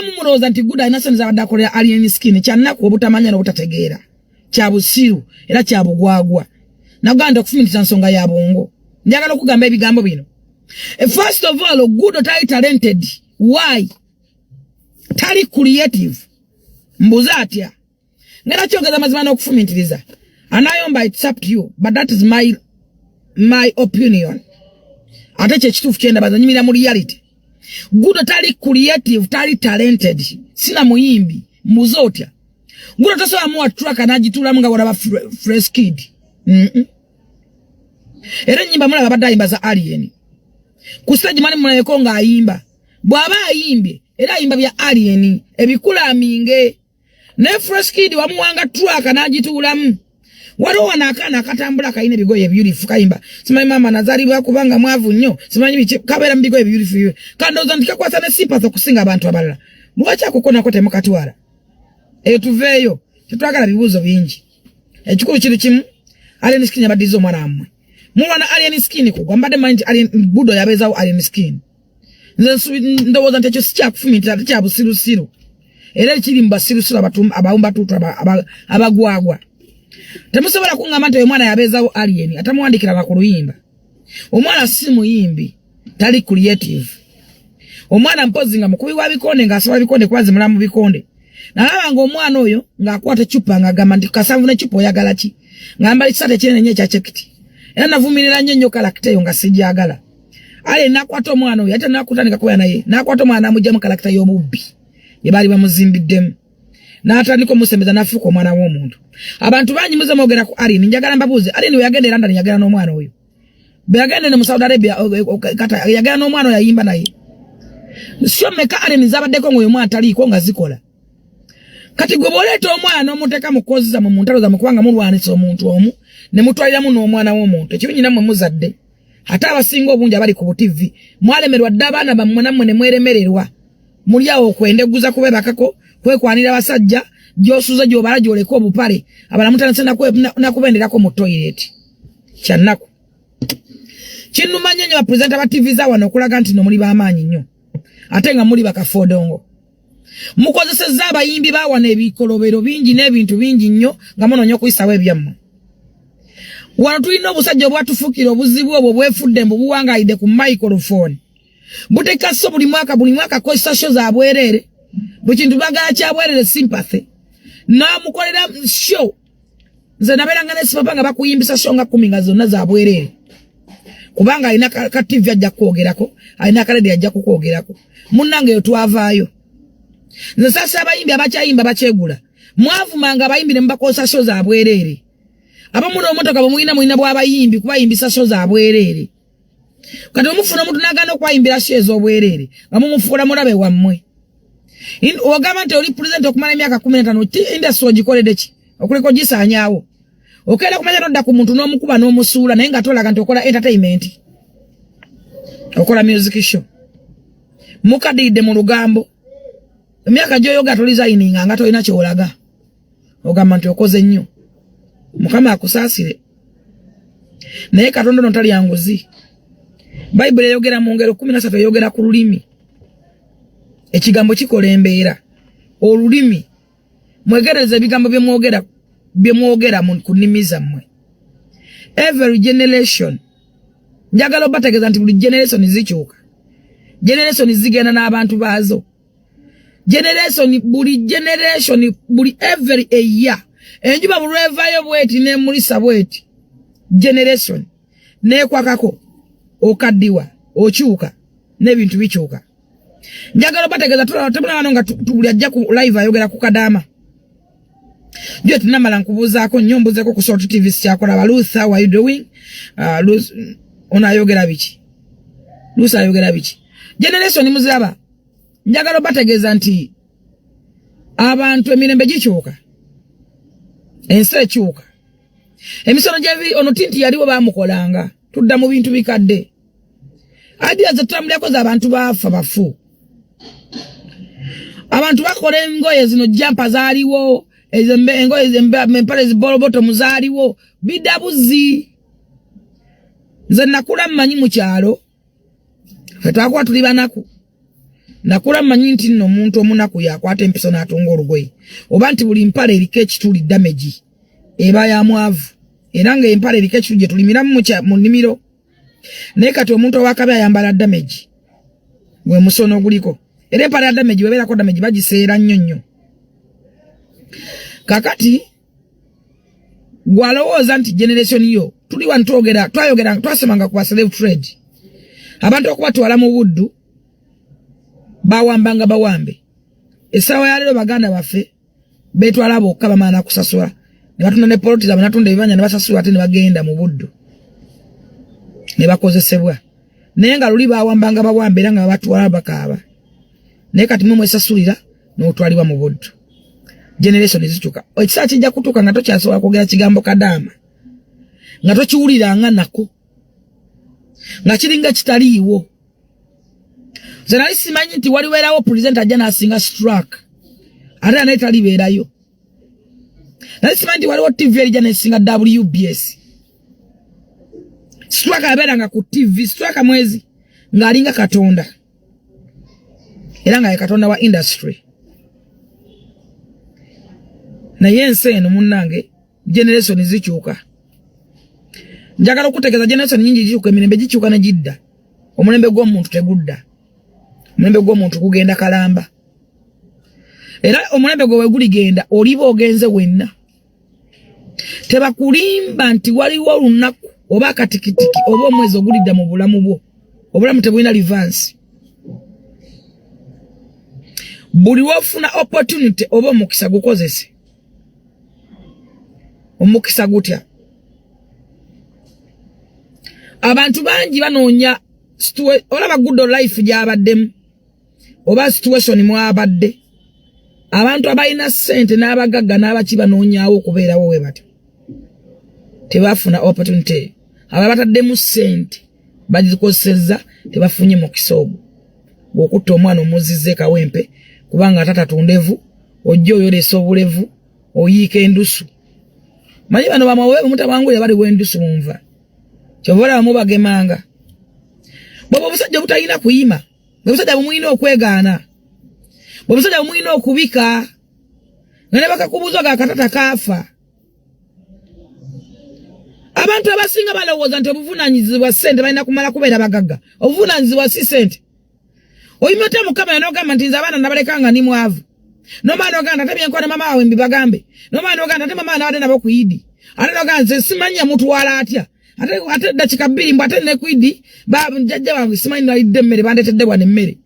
Abamu mulowooza nti Gudo alina sente zabadde akolera Alien Skin. Kyannaku obutamanya n'obutategeera, kya busiru era kya bugwagwa. Nagamba nti okufumitisa nsonga ya bwongo. Njagala okugamba ebigambo bino. First of all, Gudo tali talented. Why tali creative? Mbuze atya? Ngera kyogeza amazima n'okufumintiriza. Anayomba, it's up to you, but that is my opinion. Ate kyekituufu kyendabaza nyimira mu reality. Gudo tali creative, tali talented, sina muyimbi. Mbuze otya? Gudo tosobola muwa track n'agituulamu nga walaba Fresh Kid. Era ennyimba mulaba badde ayimba za Alien ku stage. Mali mulabeko ng'ayimba, bw'aba ayimbye era ayimba bya Alien ebikulaminge. Ne Fresh Kid wamuwanga track n'agituulamu. Waliwo wano akaana akatambula kalina ebigoye beautiful, kayimba simanyi maama nazaalibwa kubanga mwavu nnyo, simanyi biki, kabeera mu bigoye beautiful. Kandowooza nti kakwasa ne sympathy okusinga abantu abalala. Lwaki akoko nako temukatwala? Eyo tuveeyo, tetwagala bibuuzo bingi. Ekikulu kiri kimu: Alien Skin yabaddiza omwana wammwe. Mulwana Alien Skin kugwa. Mbadde manyi nti Alien Budo yabeezawo Alien Skin. Nze ndowooza nti ekyo si kyakufumitira ate kya busirusiru, era ekiri mu basirusiru abawumbatuutu abagwagwa. Temusobola kuŋŋamba nti oyo mwana yabeezawo Alien atamuwandikiranga ku luyimba. Omwana si muyimbi, tali creative. Omwana mpozi nga mukubi wa bikonde, ng'asaba bikonde kuba zimula mu bikonde. Nalaba nga omwana oyo ng'akwata eccupa ng'agamba nti kasanvu n'eccupa oyagala ki, ng'ambala ekisata ekinene nnyo ekya checked. Era navumirira nnyo nnyo character eyo nga sijagala. Ale nakwata omwana oyo ate nakutandika kubeera naye, nakwata omwana n'amugyamu character y'obubbi gye baali bamuzimbiddemu, n'atandika omusembeza, n'afuuka omwana w'omuntu. Abantu bangi muze mwogera ku Alien. Njagala mbabuuze: Alien we yagenda e London, yagenda n'omwana oyo? Bwe yagenda ne mu Saudi Arabia, kata yagenda n'omwana oyo? Ayimba naye syo meka Alien zabaddeko ng'oyo omwana taliiko nga zikola? Kati gwe bw'oleeta omwana n'omuteeka mu kozi zammwe, mu ntalo zammwe, kubanga mulwanisa omuntu omu ne mutwaliramu n'omwana w'omuntu, ekibi nyina mmwe muzadde. Ate abasinga obungi abali ku butivi mwalemerwa dde abaana bammwe, nammwe ne mweremererwa. Muli awo okwendeguza, kubebakako, kwekwanira basajja, gy'osuza gy'obala gy'oleka obupale, abala mutandise nakubenderako mu toilet. Kyannaku, kinnuma nnyo nnyo bapresenter ba TV za wano okulaga nti no muli b'amaanyi nnyo ate nga muli bakafoodongo. Mukozesezza abayimbi ba wano ebikolobero bingi n'ebintu bingi nnyo nga munoonya okuyisawo ebyammwe. Wano tulina obusajja obwatufuukira obuzibu, obwo bwefudde mbu buwangaalidde ku microphone, buteeka so buli mwaka, buli mwaka kozesa show za bwereere, buli kintu bagala kya bwereere, sympathy n'amukolera show. Nze nabeeranga ne sipapa nga bakuyimbisa show nga 10 nga zonna za bwereere, kubanga alina ka TV ajja kukwogerako, alina akaredi ajja kukwogerako. Munnange, eyo twavaayo. Nze sasa abayimbi abakyayimba bakyegula, mwavumanga abayimbi ne mubakozesa show za bwereere. Abamu n'omotoka bwe mulina, mulina bw'abayimbi kubayimbisa show za bwereere. Kati omufuna omuntu n'agaana okwayimbira show ez'obwereere nga mumufuula mulabe wammwe. Ogamba nti oli president okumala emyaka 15, industry ogikoledde ki okuleka ogisaanyaawo? Okenda kumanya nodda ku muntu n'omukuba n'omusuula, naye nga tolaga nti okola entertainment, okola music show. Mukadiridde mu lugambo. Emyaka gy'oyoga tolizayininga nga tolina kyolaga, ogamba nti okoze nnyo. Mukama akusaasire, naye Katonda ono talya nguzi. Bayibuli eyogera mu Ngero 13, eyogera ku lulimi. Ekigambo kikola embeera. Olulimi, mwegereza ebigambo byemwogera, byemwogera ku nnimi zammwe. Every generation, njagala obategeeza nti buli generation zikyuka, generation zigenda n'abantu baazo. Generation, buli generation, buli every a year, enjuba bulwevayo bweti nemulisa bweti, generation nekwakako, okaddiwa, okyuka n'ebintu bikyuka. Njagala obategeeza, temulaba nga buli ajja ku live ayogera ku kadaama jo. Tinamala nkubuuzaako nnyo, mbuzeeko ku Salt TV sikyakola. Ba Luther, how are you doing? Ono ayogera biki? Luther ayogera biki? Generation muziraba. Njagala obategeeza nti abantu emirembe gikyuka, ensi ekyuka, emisono gyebi ono tinti yaliwo bamukolanga. Tudda mu bintu bikadde, idea zetutambulirako z'abantu baafa bafu. Abantu bakola engoye zino, jumper zaaliwo, ezo engoye empale zibolobotomu zaaliwo bidabuzi. Nze nakula mmanyi mu kyalo fe twakuba tuli banaku. Nakula mmanyi nti nno omuntu omunaku yakwata empiso n'atunga olugoye, oba nti buli mpale eriko ekituli damage eba ya mwavu, era nga empale eriko ekituli gye tulimiramu mu nnimiro. Naye kati omuntu owakabi ayambala damage, gwe musono oguliko, era empale ya damage webeerako damage bagiseera nnyo nnyo. Kakati gwalowooza nti generation yo tuli wano twogera, twayogera, twasomanga ku slave trade, abantu okubatwala mu buddu bawambanga bawambe. Essaawa ya leero baganda baffe betwala bokka, bamala kusasula ne batunda ne poloti zaabwe, natunda ebibanja ne basasula, ate ne bagenda mu buddu ne bakozesebwa. Naye nga luli bawambanga bawambe era nga babatwala bakaaba, naye kati mwe mwesasulira n'otwalibwa mu buddu. Generation zikyuka. Ekiseera kijja kutuuka nga tokyasobola kwogera kigambo kadaama, nga tokiwuliranga nako, nga kiringa kitaliiwo. Nze nali simanyi nti walibeerawo pulezidenti ajja n'asinga Strack, ate naye talibeerayo. Nali simanyi nti waliwo TV erijja nesinga WBS. Strack yabeeranga ku TV, Strack Mwezi ng'alinga katonda, era nga ye katonda wa industry. Naye ensi eno munnange, generation zikyuka. Njagala okutegeeza, generation nyingi zikyuka, emirembe gikyuka ne gidda. Omulembe gw'omuntu tegudda, omulembe gw'omuntu gugenda kalamba, era omulembe gwe weguligenda oliba ogenze wenna. Tebakulimba nti waliwo olunaku oba akatikitiki oba omwezi ogulidda mu bulamu bwo. Obulamu tebulina reverse. Buli wofuna opportunity oba omukisa, gukozese. Omukisa gutya? Abantu bangi banoonya, olaba good life gy'abaddemu oba situation mwabadde. Abantu abalina ssente n'abagagga n'abaki banoonyaawo okubeerawo we batyo, tebafuna opportunity. Aba bataddemu ssente bagikozesezza, tebafunye mukisa ogwo gw'okutta omwana omuzizza ekawempe, kubanga tata tundevu, ojja oyolesa obulevu, oyiika endusu. Manyi bano bamawe mutabangulira bali wendusu munva, kyova olaba mubagemanga. Bwebwe obusajja obutalina kuyima, bwe busajja bumulina okwegaana, bwe busajja bumulina okubika nga ne bakakubuuza ga katata kaafa. Abantu abasinga balowooza nti obuvunaanyizibwa ssente, balina kumala kubeera bagagga. Obuvunaanyizibwa si ssente. Oyima otya mukama n'ogamba nti nze abaana nabaleka nga ndi mwavu, nomala n'ogamba ate byenkola ne mama wawe mbibagambe, nomala n'ogamba ate mama nabadde nabo ku Idi, ate n'ogamba nze simanya mutwala atya, ate dakika 2 mbu ate ne ku Idi jjajja wange simanyi nalidde emmere, bandeetedde wano emmere,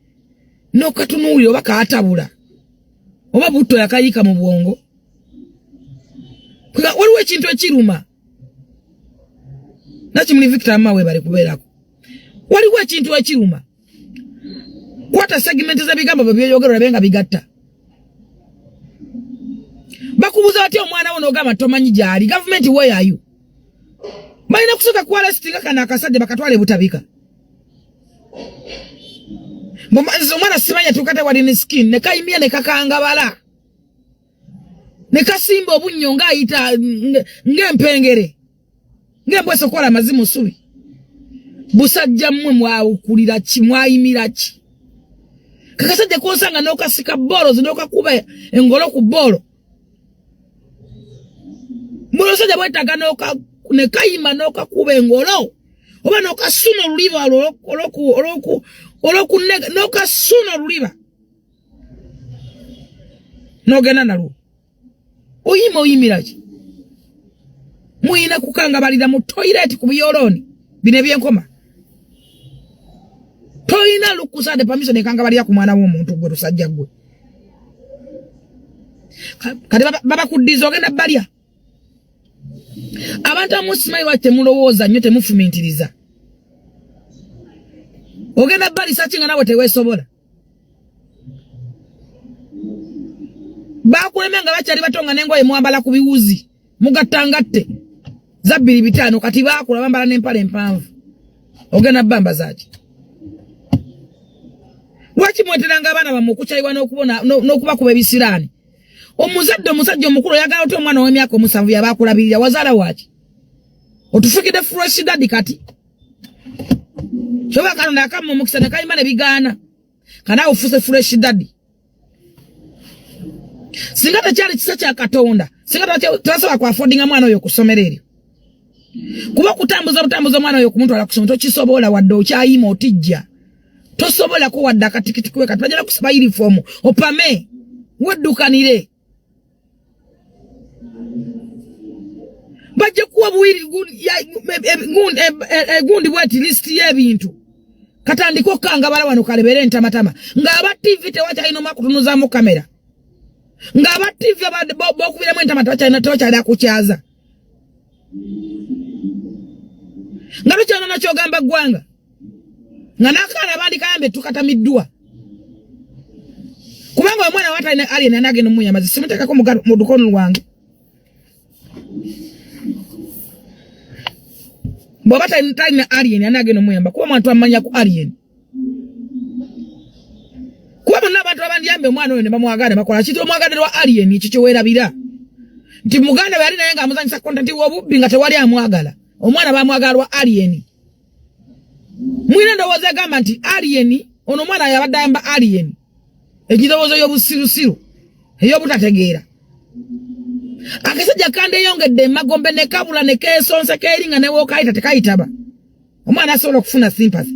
n'okatunuulira oba kaatabula oba butto yakayiika mu bwongo. Waliwo ekintu ekiruma nakimuli Victor Amawe bali kubeerako. Waliwo ekintu ekiruma. Kwata segment z'ebigambo bwe byeyogera olabe nga bigatta. Bakubuuza batya omwana wo n'ogamba tomanyi gy'ali? Gavumenti, where are you? Balina kusooka ku arrestinga kano akasajja, bakatwale butabika. Nze omwana simanyi atuuka wali ne skin ne kayimya ne kakangabala ne kasimba obunnyo ng'ayita ng'empengere, ng'embwa esokola amazi mu ssubi. Busajja mmwe, mwawukulira ki? Mwayimira ki? Kakasajja kosanga n'okasika bboolo n'okakuba engolo ku bboolo. Buli omusajja bwetaaga ne kayima n'okakuba engolo oba n'okasuna oluliba olwokunega, n'okasuna oluliba n'ogenda nalwo. Oyima oyimira ki? Muyina kukangabalira mu toilet ku biyolooni bino ebyenkoma. Toyina lukusa de permission ekangabalira ku mwana w'omuntu. Gwe lusajja gwe, kati babakuddiza ogenda balya. Abantu abamu simanyi lwaki temulowooza nnyo, temufumintiriza. Ogenda balisa ki nga nawe teweesobola? Bakuleme nga bakyali bato, nga n'engoye mwambala ku biwuzi mugattangatte za 2.5. Kati baakula bambala n'empale empanvu, ogenda bamba zaaki? Lwaki mweteranga abaana bammwe okukyayiwa n'okubakuba ebisiraani? Omuzadde, omusajja omukulu, oyagala otya omwana ow'emyaka 7 yaba akulabirira? Wazaala waaki? Otufukidde fresh daddy. Kati kyoba Katonda akamma omukisa ne kayima ne bigaana. Kana ofuse fresh daddy. Singa tekyali kisa kya Katonda, singa tebasobola ku affordinga mwana oyo ku ssomero eryo. Kuba okutambuza obutambuza omwana oyo kumutwala ku ssomero tokisobola wadde okyayima otijja. Tosobola ko wadde akatikiti kuwe kati bajja kusaba uniform opame weddukanire. Bajja kuwa buwiri gundi bweti list y'ebintu. Katandika okukangabala wano kalebere ntamatama ng'aba TV tewakyalina omwa kutunuzaamu kamera, ng'aba TV bokubiramu entama tewakyali akukyaza, nga tukyalina nakyogamba ggwanga nga n'akaana abandi kayambe tukatamiddwa kubanga omwana watalina alien anagenda omuyamba simuteekako mu dukono lwange. Bw'oba talina alien ani agenda omuyamba kuba omwana twamanya ku alien kuba bonna abantu abandiyambe omwana oyo ne bamwagala ne bakola kintu omwagadde lwa alien ekyo kyeweerabira nti muganda we yali naye ng'amuzanyisa content w'obubbi nga tewali amwagala omwana bamwagala lwa alien. Mwina ndowooza egamba nti alien ono omwana yabadde ayamba alien, ekirowoozo y'obusirusiru ey'obutategeera. Akasajja kandeyongedde emagombe ne kabula ne keesonsa keeri nga newookayita tekayitaba. Omwana asobola okufuna sympathy,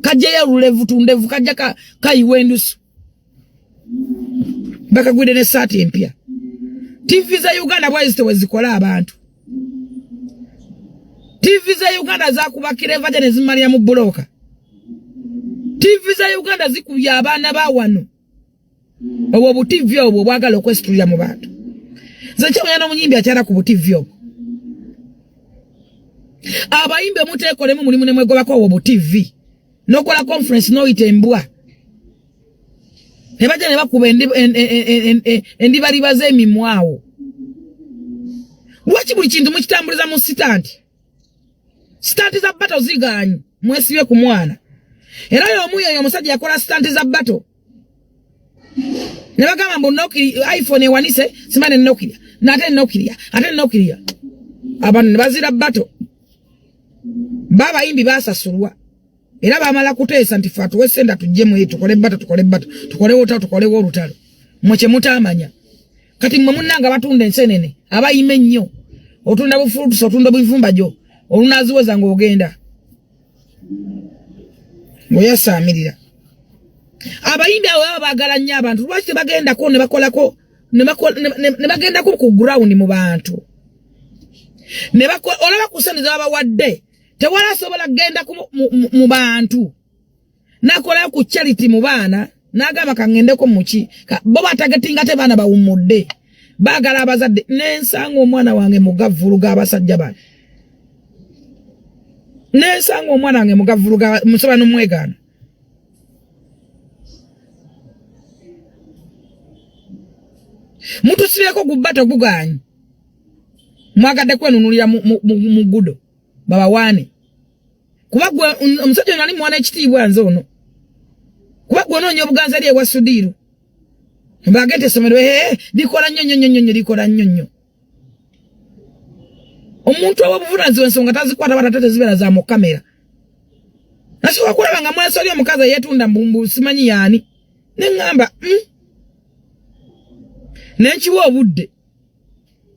kajjayo olulevu tundevu kajja kayiwa endusu bakagwidde n'essaati empya. TV za Uganda bwezito bwe zikola abantu. TV za Uganda zakubakira evaja ne zimalira mu buloka. TV za Uganda zikubya abaana ba wano. Obwo bu TV obwo obwagala okwesitulira mu bantu. Nze kyewunya n'omuyimbi akyala ku bu TV obwo. Abayimbi muteekolemu mulimu ne mwegobako obwo bu TV. N'okola conference n'oyita embwa. Ne bajja ne bakuba endibaliba z'emimwa awo. Lwaki buli kintu mukitambuliza mu sitanti? Sitanti za battle zigaanyi mwesibye ku mwana. Era y'omu yoyo omusajja yakola sitanti za battle. Ne bagamba mbu Nokia iPhone ewanise simane Nokia nate Nokia ate Nokia. Abantu ne bazira battle. Babayimbi basasulwa. Era bamala kuteesa nti ffe atuwe ssente tujje mu tukole battle tukole battle tukolewo olutalo tukolewo olutalo. Mmwe kye mutaamanya. Kati mmwe munnange abatunda ensenene abayima ennyo otunda bufulutusi otunda bivumbajo olunaaziweza ng'ogenda ng'oyasaamirira. Abayimbi abo baba baagala nnyo abantu lwaki tebagendako ne bakolako ne bagendako ku ground mu bantu ne olaba ku ssente ze babawadde tewali asobola kugenda mu bantu nakolayo ku charity mu baana n'agamba kaŋŋendeko muki bo batagetinga te baana bawummudde baagala abazadde nensanga omwana wange mugavvulu g'abasajja bano nensanga omwana wange mugavvulu ga musobola n'omwegaana. Mutusibyeko gubbato gugaanyi mwagadde kwenunulira mu gudo babawaane kuba gwe omusajja ono ali muwana ekitiibwa nze ono kuba gwe onoonya obuganza eri ewa Sudiiru bagente essomero likola nnyo nnyo nnyo nnyo likola nnyo nnyo. Omuntu ow'obuvunaanyizibwa ensonga tazikwata bata tezibeera za mu kamera. Nasobola kulaba nga mwesoli omukazi eyeetunda mbu simanyi yaani ne ŋŋamba ne nkiwa obudde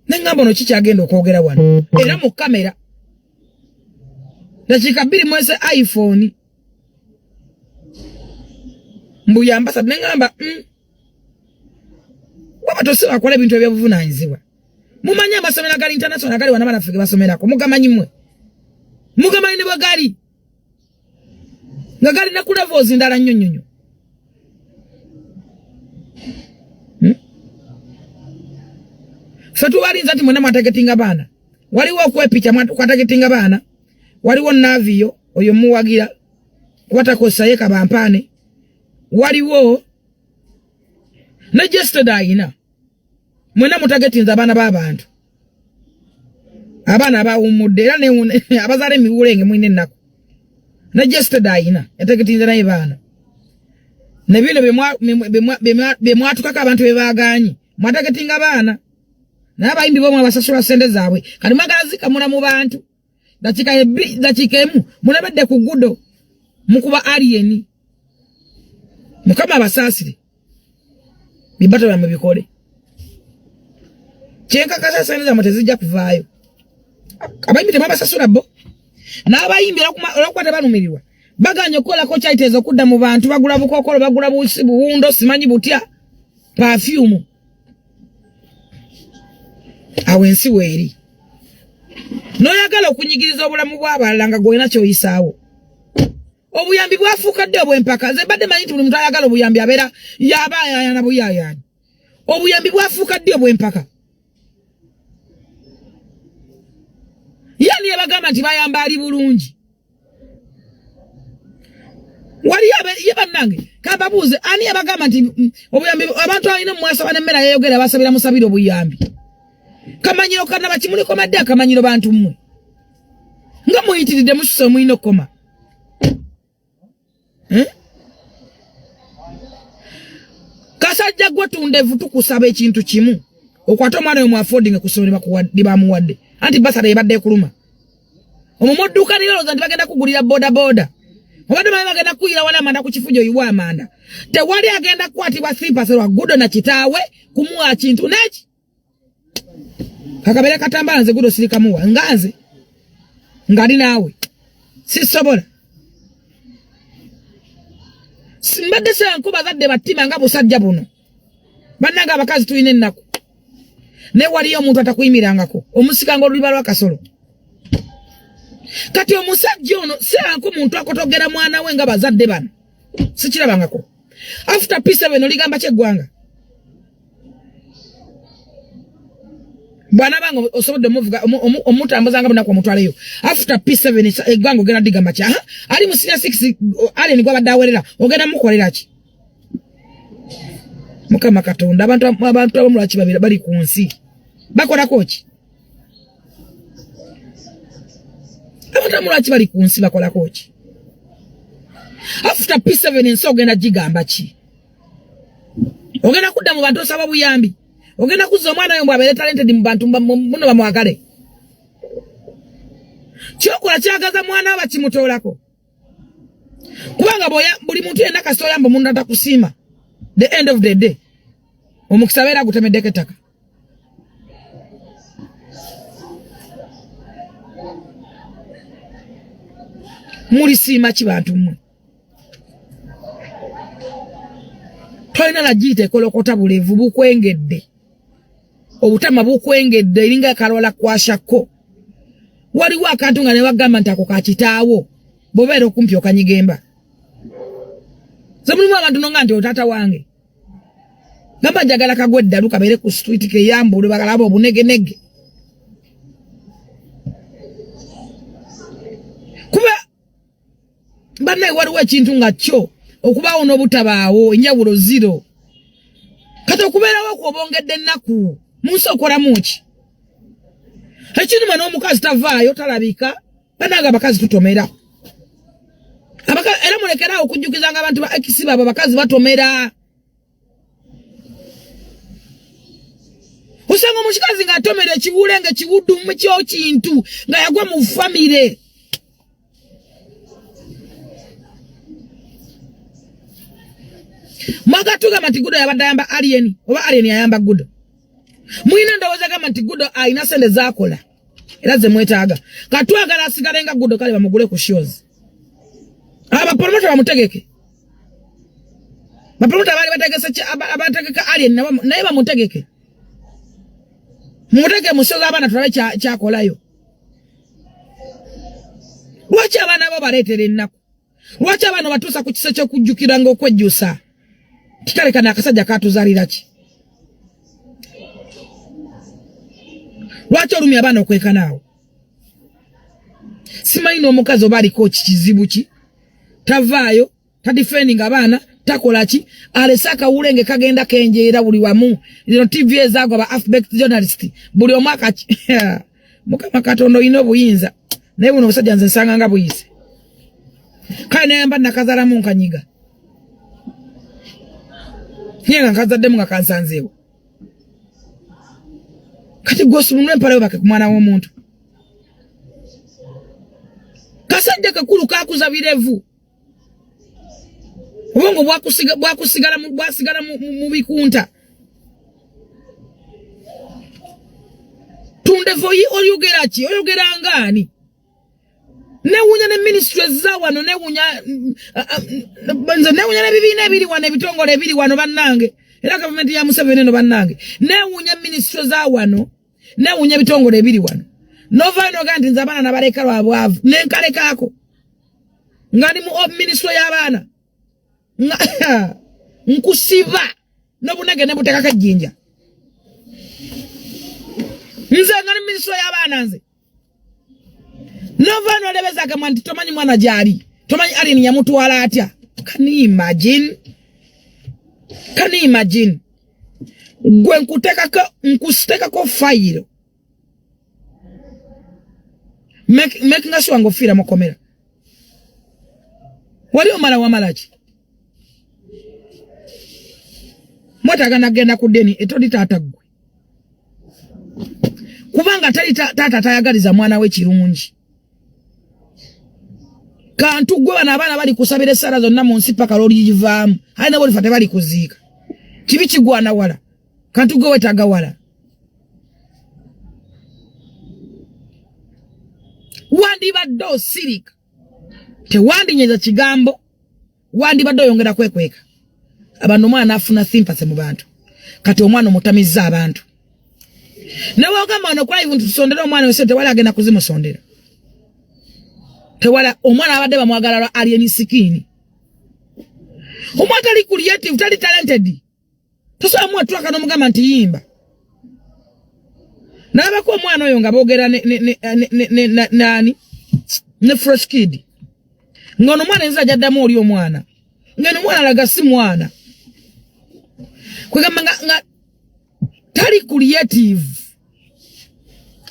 ne ŋŋamba ono kikyagenda okwogera wano era mu kamera dakiika 2 mwese iPhone mbu yambasad ne ŋŋamba bwaba tosobola kukola ebintu ebyobuvunaanyizibwa. Mumanyi amasomero agali international agali wano abaana ge basomerako mugamanyi mmwe mugamanyi ne bwe gali nga galina ku levels ndala nnyo nnyo nnyo. Ffe tubalinza nti mwenna mwatagetinga baana. Waliwo okwepicha kwatagetinga baana. Waliwo Navio oyo muwagira kuba ye kabampaane. Waliwo ne Jested ayina. Mwenna mutagetinza abaana b'abantu. Abaana abawummudde era abazaala emiwulenge mulina ennaku. Ne Jested ayina yategetinza naye baana. Ne bino bye mwatukako abantu bye baagaanyi mwatagetinga baana. Naye abayimbi bo mwabasasula ssente zaabwe kati mwagala zikamula mu bantu. Dakiika emu mulabadde ku gudo mukuba alien. Mukama abasaasire, bibato byammwe bikole. Kyenkakasa sente zammwe tezijja kuvaayo. Abayimbi temwabasasula bo n'abayimbi olwokuba tebalumirirwa baganye okukolako kyayiteeza okudda mu bantu, bagula bukokolo, bagula busi buwundo, simanyi butya pafyumu. Awo ensi weeri n'oyagala okunyigiriza obulamu bw'abalala nga gwolina ky'oyisaawo. Obuyambi bwafuuka ddi obw'empaka? Nze mbadde manyi nti buli muntu ayagala obuyambi abeera yaba ayaayana buyaayaani. Obuyambi bwafuuka ddi obw'empaka? Yani yabagamba nti bayamba ali bulungi. Waliyo ye bannange kababuuze, ani yabagamba nti obuyambi abantu alina omwasaba n'emmere ayeyogera basabira musabira obuyambi? Kamanyiro kanaba kimuliko madde akamanyiro bantu mmwe nga muyitiridde mususe mulina okukoma. Eh? Kasajja gwe tundevu, tukusaba ekintu kimu, okwate omwana oyo mu affording ku ssomero lyebamuwadde, anti basala ebadde ekuluma omwo mudduka nirowooza nti bagenda kugulira boda boda, obadde manyi bagenda kukuyira wali amanda ku kifujo oyiwa amanda. Tewali agenda kukwatibwa sympathy lwa Gudo na kitaawe kumuwa kintu neki kakabere katambala. Nze Gudo sirikamuwa nga nze ngali naawe sisobola. Mbadde senku bazadde battima nga busajja buno. Bannange abakazi tulina ennaku, naye waliyo omuntu atakuyimirangako omusikanga oluliba lwa kasolo. Kati omusajja ono senku muntu akotogera mwana we nga bazadde bano sikirabangako. After P7 oligamba kyeggwanga bwana bange osobodde omuvuga omutambuza nga bunaku omutwaleyo. After P7 eggwanga ogenda digamba ki? Aha, ali mu senior 6 alien gwabadde awerera ogenda mukolera ki? Mukama Katonda, abantu abamu lwaki babira bali ku nsi bakolako ki? Abantu abamu lwaki bali ku nsi bakolako ki? After P7 ensi ogenda gigamba ki? Ogenda kudda mu bantu osaba buyambi? Ogenda kuzza omwana oyo mbw abeere talented mu bantu muno bamwagale? Kyokola kyagaza mwana we bakimutoolako, kubanga buli muntu yenna kasita oyamba omuntu atakusiima, the end of the day omukisa abeera agutemeddeko ettaka. Mulisiima ki bantu mmwe? Tolina nagiyita ekolokota, bulevu bukwengedde, obutama bukwengedde, eringa akalwala kwashakko. Waliwo akantu nga newagamba nti ako kakitaawo, bwobeera okumpi okanyigemba. Ze mulimu abantu nonga nti otaata wange gamba njagala kagwa eddalu kabeere ku street keyambule bakalaba obunegenege, kuba bannaye waliwo ekintu nga kyo okubaawo n'obutabaawo enjawulo zero. Kati okubeerawo kwobongedde ennaku mu nsi, okolamu ki? Ekinuma n'omukazi tavaayo talabika. Bannange abakazi tutomera, era mulekeraawo okujjukizanga abantu ba ex baabwe. Abakazi batomera. Osanga omukazi ng'atomera ekiwule nga ekiwuddu mukyo kintu nga yagwa mu famire. Mwagala tugamba nti Gudo yabadde ayamba Alien oba Alien yayamba Gudo? Mulina ndowooza gamba nti Gudo alina sente zakola era ze mwetaaga. Katwagala asigale nga Gudo, kale bamugule ku shows, abapromota bamutegeke. Bapromota baali bategese abategeka Alien naye bamutegeke, mumutegeke mu shows abaana tulabe kyakolayo. Lwaki abaana bo baleetera ennaku? Lwaki abaana batuusa ku kisa ky'okujjukira nga okwejjusa tikalekana akasajja katuzaalira ki? Lwaki olumya abaana okwekanaawo? Simanyi n'omukazi oba aliko kikizibu ki, tavaayo, tadefending abaana, takola ki, alese akawulenge kagenda kenjeera buli wamu. Lino TV ezaagwa ba half-baked journalist buli omu akaki. Mukama Katonda olina obuyinza, naye buno obusajja nze nsanga nga buyise. Kale nayamba nakazaalamu nkanyiga naye nga nkazaddemu nga kansanzeewo. Kati gwosumulwa empala yo bake ku mwana w'omuntu. Kasajja kakulu kakuza birevu. Obwongo bwakusigala bwasigala mu bikunta. Tundevoyi oyogera ki? Oyogera ng'ani? Newunya ne ministry za wano, newunya nze newunya n'ebibiina ebiri wano, ebitongole ebiri wano bannange, era gavumenti ya Museveni eno bannange, newunya ministry za wano, newunya ebitongole ebiri wano. Novaayo nogaa nti nze abaana nabaleka lwa bwavu, nenkalekaako nga ndi mu ministry y'abaana nkusiba n'obunege ne buteekako ejjinja. Nze nga ndi ministry y'abaana, nze nova nolebeza akamwa nti tomanyi mwana gyali, tomanyi Alien yamutwala atya. Can you imagine? Can you imagine? Gwe nkutekako fayiro making sure ng'ofiira mukomera. Wali omala wamala ki? Mwetaaga nagenda ku ddeni etoli taata ggwe, kubanga tali taata tayagaliza mwana we kirungi. Kantu gwe, bano abaana bali kusabira essala zonna mu nsi paka lw'oligivaamu, aye nabo olifa tebali kuziika. Kibi kigwana wala. Kantu gwe wetaaga wala. Wandibadde osirika, tewandinyeza kigambo, wandibadde oyongera kwekweka abantu. Omwana afuna sympathy mu bantu, kati omwana omutamizza abantu. Newogamba wano ku live nti tusondere omwana wese, tewali agenda kuzimusondera, tewala. Omwana abadde bamwagala lwa Alien Skin. Omwana tali creative, tali talented, tosobola muwa track n'omugamba nti yimba. Nalabako omwana oyo nga boogera nani ne Fresh Kid, ng'ono omwana enza gyaddamu oli omwana, ng'eno omwana alaga si mwana, kwegamba nga tali creative.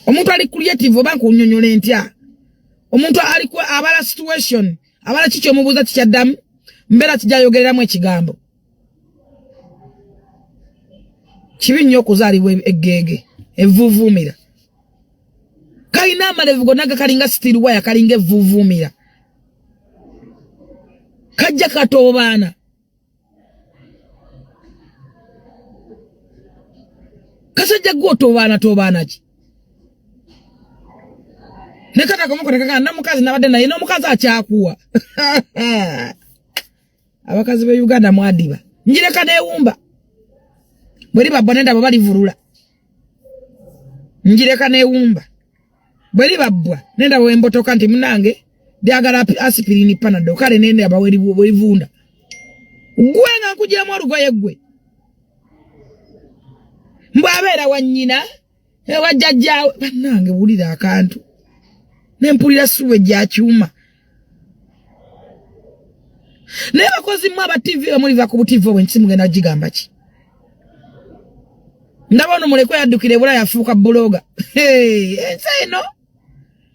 Omuntu ali creative, oba nkunyonyola entya, omuntu ali abala situation, abala kiki omubuuza kikyaddamu, mbeera kijayogereramu ekigambo. Kibi nnyo okuzaalibwa eggeege evvuuvuumira. Kalina amalevu gonna gakalinga steel wire, kalinga evvuuvuumira, kajja katoobaana. Kasajja gwe otobaana tobaana ki? Ne katakomukotekaka namukazi nabadde naye n'omukazi akyakuwa. Abakazi be Uganda mwadiba, njireka newumba bwe liba bbwa nendaba balivulula. Njireka newumba bwe liba bbwa nendaba wembotoka nti munange lyagala aspirin, Panadol, kale nendaba werivunda. Gwe nga nkugiramu olugoye gwe, mbwabeera wa nnyina ewa jjajjaawe. Bannange, wulira akantu nempulira suwe gyakyuma. Naye bakozi mmwe aba TV, bamuliva ku butivi obwo, ensi mugenda gigamba ki? Ndaba ono mulekwe yaddukira ebula yafuuka blogger. Ensi eno,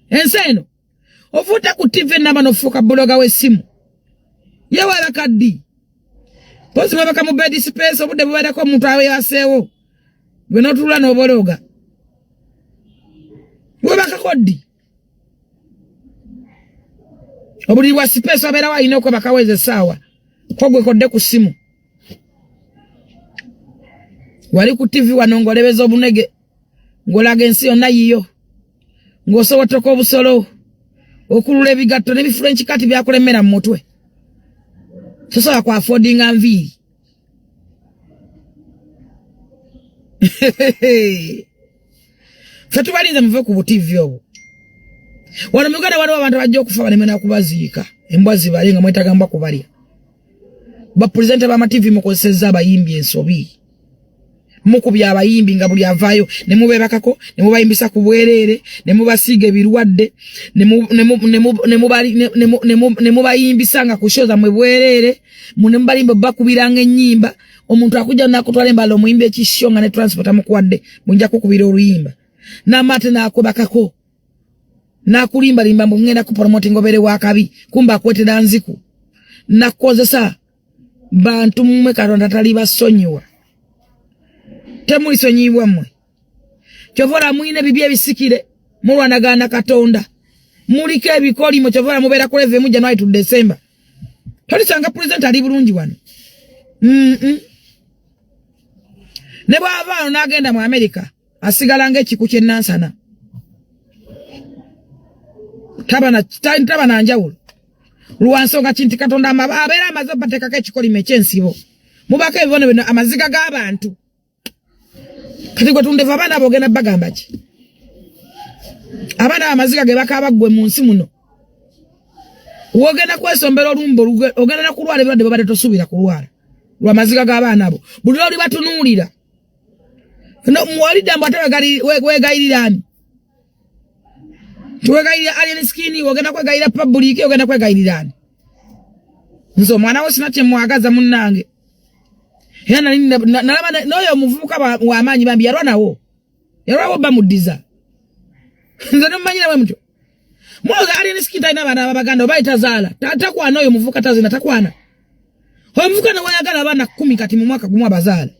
ensi eno, ofuuta ku TV enamba nofuuka blogger w'essimu. Yewala kaddi pozi mwebaka mu bed space, obudde bubeerako omuntu aweyaseewo, gwe n'otuula n'obolooga. Webakako ddi? Obuliri bwa space abeerawo alina okwebakawo ezo essaawa, ko gwe kodde ku ssimu wali ku TV wano ng'olebeza obunege, ng'olaga ensi yonna yiyo, ng'osobotoka obusolo, okulula ebigatto n'ebi French cut byakulemera mu mutwe, tosobola ku affordinga nviiri. Ffe tubalinze muve ku butivi obwo. Wano mu Uganda waliwo abantu abajja okufa baleme nakubaziika, embwa zibale nga mwetaaga mbwa kubalya. Bapulezidenti b'amativi, mukozesezza abayimbi ensobi, mukubya abayimbi nga buli avaayo ne mubeebakako ne mubayimbisa ku bwereere ne mubasiiga ebirwadde ne mubayimbisa nga ku show zammwe bwereere, ne mubalimba bakubiranga ennyimba. Omuntu akujja nakutwala embala omuyimbi ekisho nga ne transport amukuwadde, mujja kukubira oluyimba n'amaate n'akwebakako n'akulimbalimba mbu ngenda ku promoting obeere wakabi, kumba akwetera nziku nakukozesa. Bantu mmwe, Katonda tali basonyiwa, temulisonyiyibwa mmwe. Kyova olaba mulina ebibi ebisikire, mulwanagana Katonda, muliko ebikolimo. Kyova olaba mubeera ku level emu January to December. Tolisanga pulezidenti ali bulungi wano. Ne bw'ava wano n'agenda mu Amerika asigala ng'ekiku ky'ennansana. Taba na njawulo. Lwa nsonga ki nti Katonda abeera amaze obateekako ekikolimo eky'ensibo. Mubako ebibono bino amaziga g'abantu. Kati gwe tundeva abaana abo ogenda bagamba ki? Abaana amaziga ge bakaaba ggwe mu nsi muno. Wogenda kwesombera olumbe ogenda na kulwala ebirwadde babadde tosuubira kulwala lwa maziga g'abaana abo. Buli lwoli batunuulira. No, muwalidde mbu ate wegayirira ani? Tiwegayirira alien skin, ogenda kwegayirira public, ogenda kwegayirira ani? Nze omwana wo sina kye mwagaza munnange. Era nalaba n'oyo omuvubuka w'amaanyi bambi yalwanawo. Yalwawo bamuddiza. Nze nemumanyira bwe mutyo. Mwoza alien skin talina abaana ababaganda oba tazaala. Takwana oyo omuvubuka tazina takwana. Oyo omuvubuka ne wayagala abaana 10 kati mu mwaka gumu abazaala.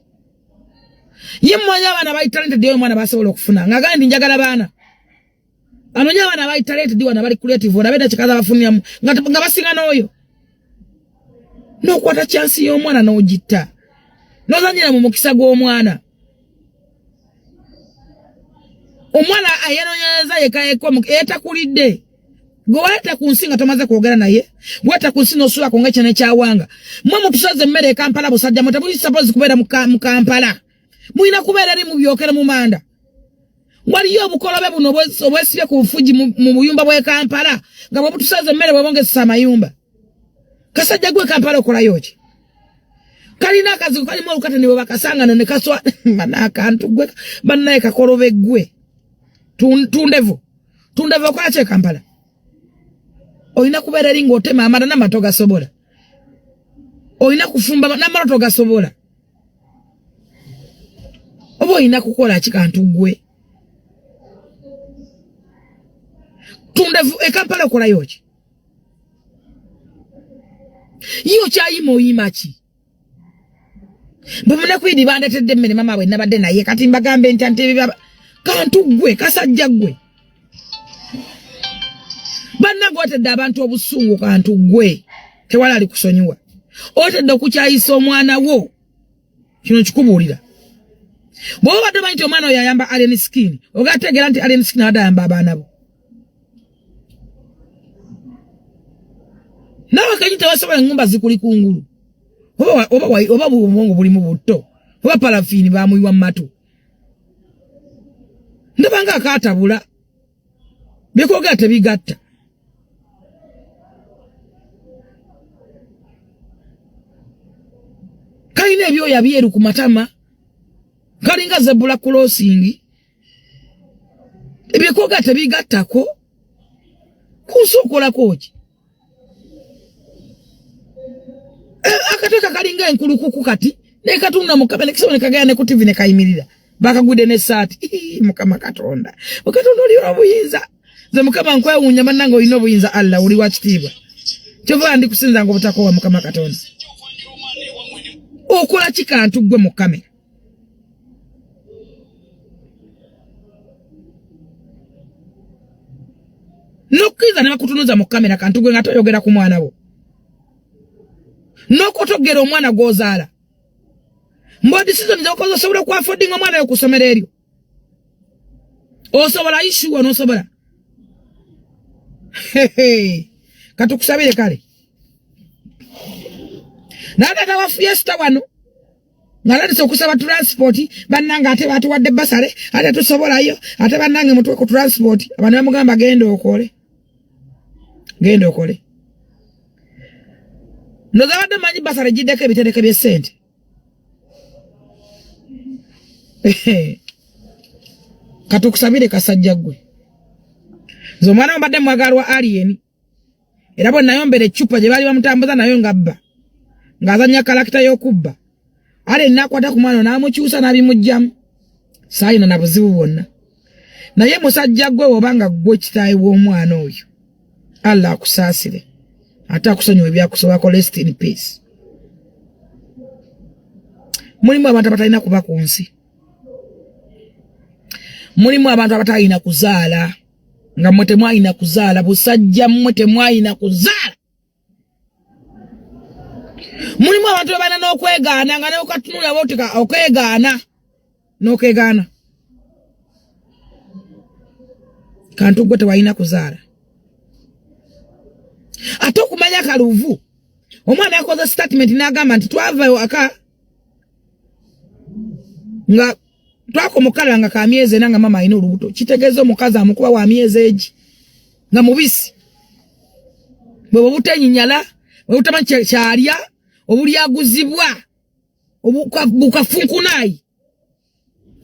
Ye mmanyi abaana bali talented oyo omwana basobola okufuna. Ng'agamba nti njagala baana. Anoonya abaana bali talented wano bali creative olabe eddakiika z'abafuniramu nga basinga n'oyo. N'okwata chance y'omwana n'ogitta. N'ozannyira mu mukisa gw'omwana. Omwana ayenoonyereza yekka yekka etakulidde. Gwe waleeta ku nsi nga tomaze kwogera naye, waleeta ku nsi n'osulako ng'ekyana ekyawanga. Mmwe mutusaze emmere e Kampala busajja mwe temuli suppose kubeera mu Kampala. Mulina kubeera eri mubyokere mu manda. Waliyo obukolobe buno obwesibye ku bufugi mu buyumba bw'e Kampala nga bwe butusaze emmere bwe bongezesa amayumba. Kasajja gwe Kampala okolayo ki? Kalina akazigo kalimu olukata ne bwe bakasanga no ne kaswa bannaakantu gwe bannaye kakolobe gwe. Tundevu. Tundevu okola ki e Kampala? Olina kubeera eri ng'otema amala n'amata gasobola. Olina kufumba n'amala togasobola. Oba olina kukola ki kantu gwe? Tundevu e Kampala okolayo ki? Ye okyayima oyima ki? Bwe munakwidi bandeetedde emmere mama bwe nabadde naye kati mbagambe nti nti kantu ggwe kasajja ggwe. Bannange otedde abantu obusungu kantu ggwe tewali ali kusonyiwa. Otedde okukyayisa omwana wo kino kikubuulira. Bw'oba obadde omanyi nti omwana oyo ayamba alien skin ogategeera nti alien skin abadde ayamba abaana bo. Naawe kenyi tewasobola engumba zikuli kungulu. Oba obwongo bulimu butto oba parafiini bamuyiwa mu matu. Ndaba nga akaatabula byekwogera tebigatta. Kalina ebyoya byeru ku matama kalinga zebula crossing ebyekwogera tebigattako kunsi okolako ki? Akataka kalinga enkulukuku kati nekatunda mukama nekisebo nekagaya ne ku TV nekayimirira bakagudde n'essaati. Mukama Katonda, Katonda oli obuyinza. Nze Mukama nkwewuunya bannange olina obuyinza Allah oli wa kitiibwa. Kyova ndi kusinza nga obutakoowa Mukama Katonda. Okola ki kantu ggwe mu kamera? N'okkiriza ne bakutunuza mu kamera kantu gwe nga toyogera ku mwana wo. N'okotogera omwana gw'ozaala. Mbo decision z'okoze osobola okuafodinga omwana wo ku ssomero eryo. Osobola issue n'osobola. Katukusabire kale. Naye taata wa Fiesta wano ng'atandise okusaba transport bannange ate batuwadde basale ate tusobolayo ate bannange mutuwe ku transport. Abantu bamugamba genda okole. Genda okole. Ndowooza badde manyi basale giddeko ebitereke by'essente. Katukusabire kasajja ggwe. Nze omwana mbadde mwagalwa alien. Era bwe nayombera eccupa gye baali bamutambuza nayo ng'abba. Ng'azannya kalakita y'okubba. Alien n'akwata ku mwana n'amukyusa n'abimuggyamu. Saalina na buzibu bwonna. Naye musajja ggwe bw'oba nga ggwe kitaawe w'omwana oyo. Allah akusaasire. Ate akusonyiwe ebyakusobako rest in peace. Mulimu abantu abatalina kuba ku nsi. Mulimu abantu abatalina kuzaala. Nga mmwe temwalina kuzaala, busajja mmwe temwalina kuzaala. Mulimu abantu abalina n'okwegaana nga neokatunula botika okwegaana n'okegaana. Kantu gwe tewalina kuzaala. Ate okumanya kaluvu omwana yakoze statement n'agamba nti twava ewaka nga twakomokala nga ka myezi ena nga mama alina olubuto. Kitegeeza omukazi amukuba wa myezi egi nga mubisi bwe butenyinyala bwe butamanyi kyalya obulyaguzibwa bukafunkunayi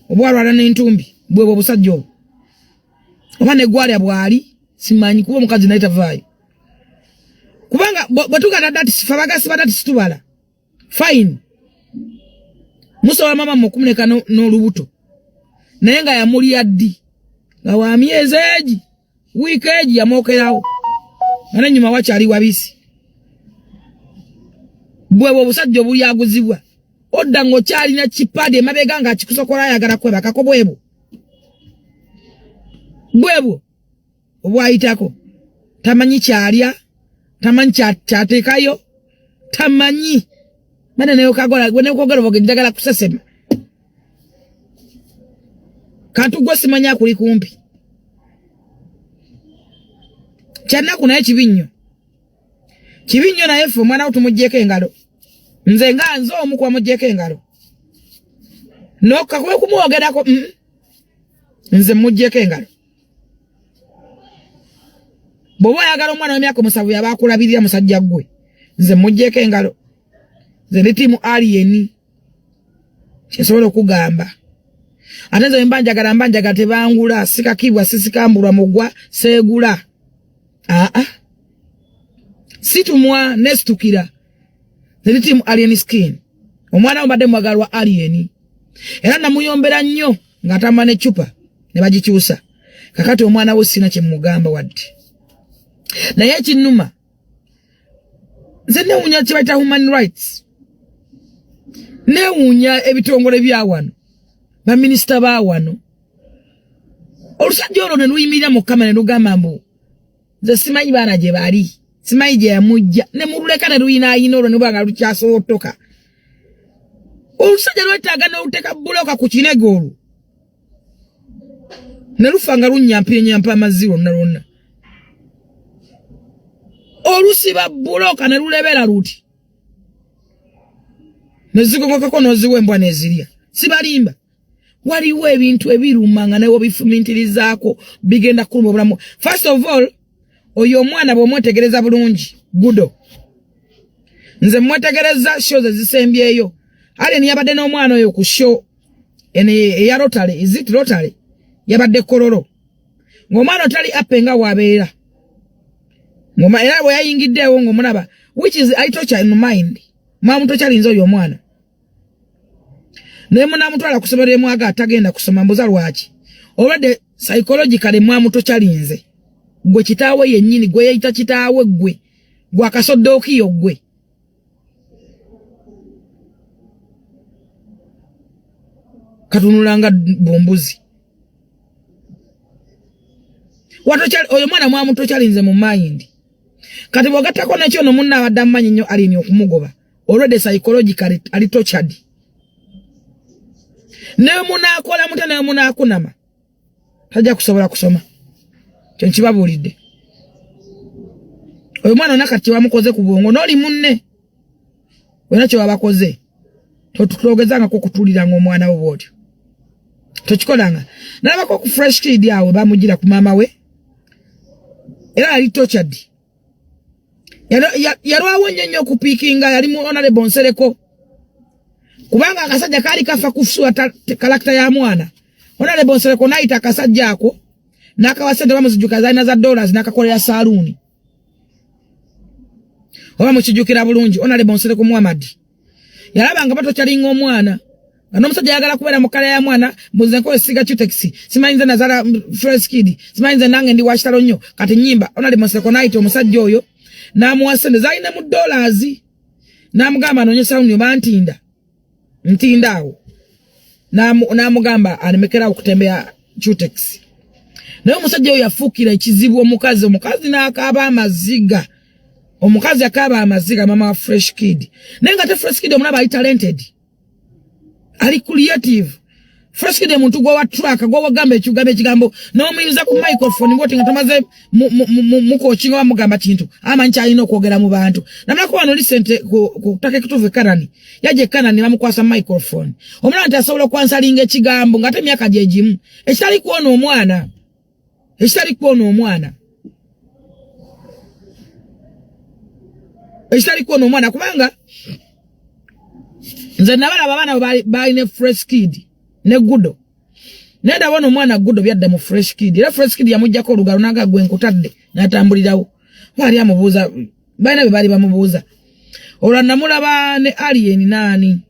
obwalwala n'entumbi bwebwo obusajja obwo oba negwalya bwali simanyi kuba omukazi naye tavaayo kubanga bwe tuganda dati sifa bagasiba dati situbala fine musobola mama mukumuleka n'olubuto naye nga yamulya ddi nga wa myezi egi wiiki egi yamwokerawo nga nenyuma wakyali wabisi bwebwo obusajja obulyaguzibwa odda ng'okyalina kipaadi emabega ng'akikusokola ayagala kwebakako bwebwo bwebwo obwayitako tamanyi kyalya tamanyi kyateekayo tamanyi bana neyokagora boge njagala kusesema kantu gwe simanyi akuli kumpi kyanaku naye kibi nnyo kibi nnyo naye ffe omwana wo tumugyeko engalo nze nga nze omu kubamugyeko engalo nokakuba kumwogerako nze mugyeko engalo bw'oba oyagala omwana w'emyaka omusanvu yaba akulabirira musajja ggwe nze mugyeko engalo nze ndi tiimu aliyeni kyensobola okugamba ate nze mba njagala mba njagala tebangula sikakibwa sisikambulwa mugwa seegula aa situmwa nesitukira nze ndi tiimu alien skin omwana wo mbadde mwagalwa alien era namuyombera nnyo ng'atamba n'eccupa ne bagikyusa kakati omwana wo sina kye mugamba wadde naye ekinnuma nze newuunya kye bayita human rights newuunya ebitongole bya wano baminisita ba wano olusajja olwo ne luyimirira mu kama ne lugamba mbu nze simanyi baana gye bali simanyi gye yamujja ne mululeka ne luyinaayina olwo ne luba nga lukyasowotoka olusajja lwetaaga n'oluteeka buloka ku kinege olwo ne lufa nga lunyampyenyampa amazzi lwonna lwonna olusiba buloka ne lulebera luti ne zigogokako n'oziwa embwa n'ezirya sibalimba waliwo ebintu ebiruma nga nawe obifumintirizaako bigenda kuluma obulamu first of all oyo omwana bw'omwetegereza bulungi gudo nze mwetegereza shows ezisembyeyo alien yabadde n'omwana oyo ku show eno eya rotary is it rotary yabadde kololo ng'omwana otali appe nga wabeera ng'oma era bwe yayingiddeewo ng'omulaba which is I torture in mind mwamutokyalinze oyo omwana naye munamutwala ku ssomero emwaga atagenda kusoma mbuza lwaki olwadde psychologically mwamutokyalinze gwe kitaawe yennyini gwe yeyita kitaawe gwe gwe akasodookiyo gwe katunulanga bumbuzi oyo mwana mwamutokyalinze mu mind kati bwogattako nekyo no munna abadde amumanyi nnyo alini okumugoba already psychologically ali tortured naye munaakola mutya naye munaakunama tajja kusobola kusoma kyo nkibabuulidde oyo mwana ona kati kyebamukoze ku bwongo n'oli munne olina kyebabakoze togezangako okutuliranga omwana wo bwotyo tokikolanga nalabako ku fresh kid awo bamugira ku maama we era yali tortured yalwawo nnyo nnyo okupiikinga yali mu honorable nsereko kubanga akasajja kaali kafa kufusuwa kalakita ya mwana honorable nsereko nayita akasajja ako n'akawa sente bamuzijuka zalina za dollars n'akakolera saaluuni oba mukijukira bulungi honorable nsereko muhammad yalaba nga batokyalinga omwana nga n'omusajja ayagala kubeera mu kala ya mwana mbuze nkola siga cutex simanyi nze nazala fresh kid simanyi nze nange ndi wakitalo nnyo kati nyimba honorable nsereko n'ayita omusajja oyo n'amuwa sente zalina mu dollars n'amugamba anoonye sawuni oba ntinda ntinda awo n'amugamba alemekerawo okutembeya cutex naye omusajja oyo yafuukira ekizibu omukazi omukazi n'akaaba amaziga. Omukazi akaaba amaziga, mama wa Fresh Kid, naye nga te Fresh Kid omulaba ali talented, ali creative. Fresh Kid muntu gwa track gwa wagamba ekigambo ekigambo n'omuyinza ku microphone ng'oti nga tamaze mukokinga bamugamba kintu amanyi kyalina okwogera mu bantu. Namulako wano recent ku ttaka ekituufu e Kanani, yajja e Kanani bamukwasa microphone, omulaba nti asobola okwansalinga ekigambo ng'ate emyaka gye gimu, ekitali kwona omwana, ekitali kwona omwana, ekitali kwona omwana, kubanga nze nabalaba abaana balina Fresh Kid ne Gudo, naye ndabona omwana Gudo byadda mu Fresh Kid, era Fresh Kid yamugjako olugalo naga gwe nkutadde n'atambulirawo. Baali amubuuza, balina bye baali bamubuuza. Olwa namulaba ne Alien naani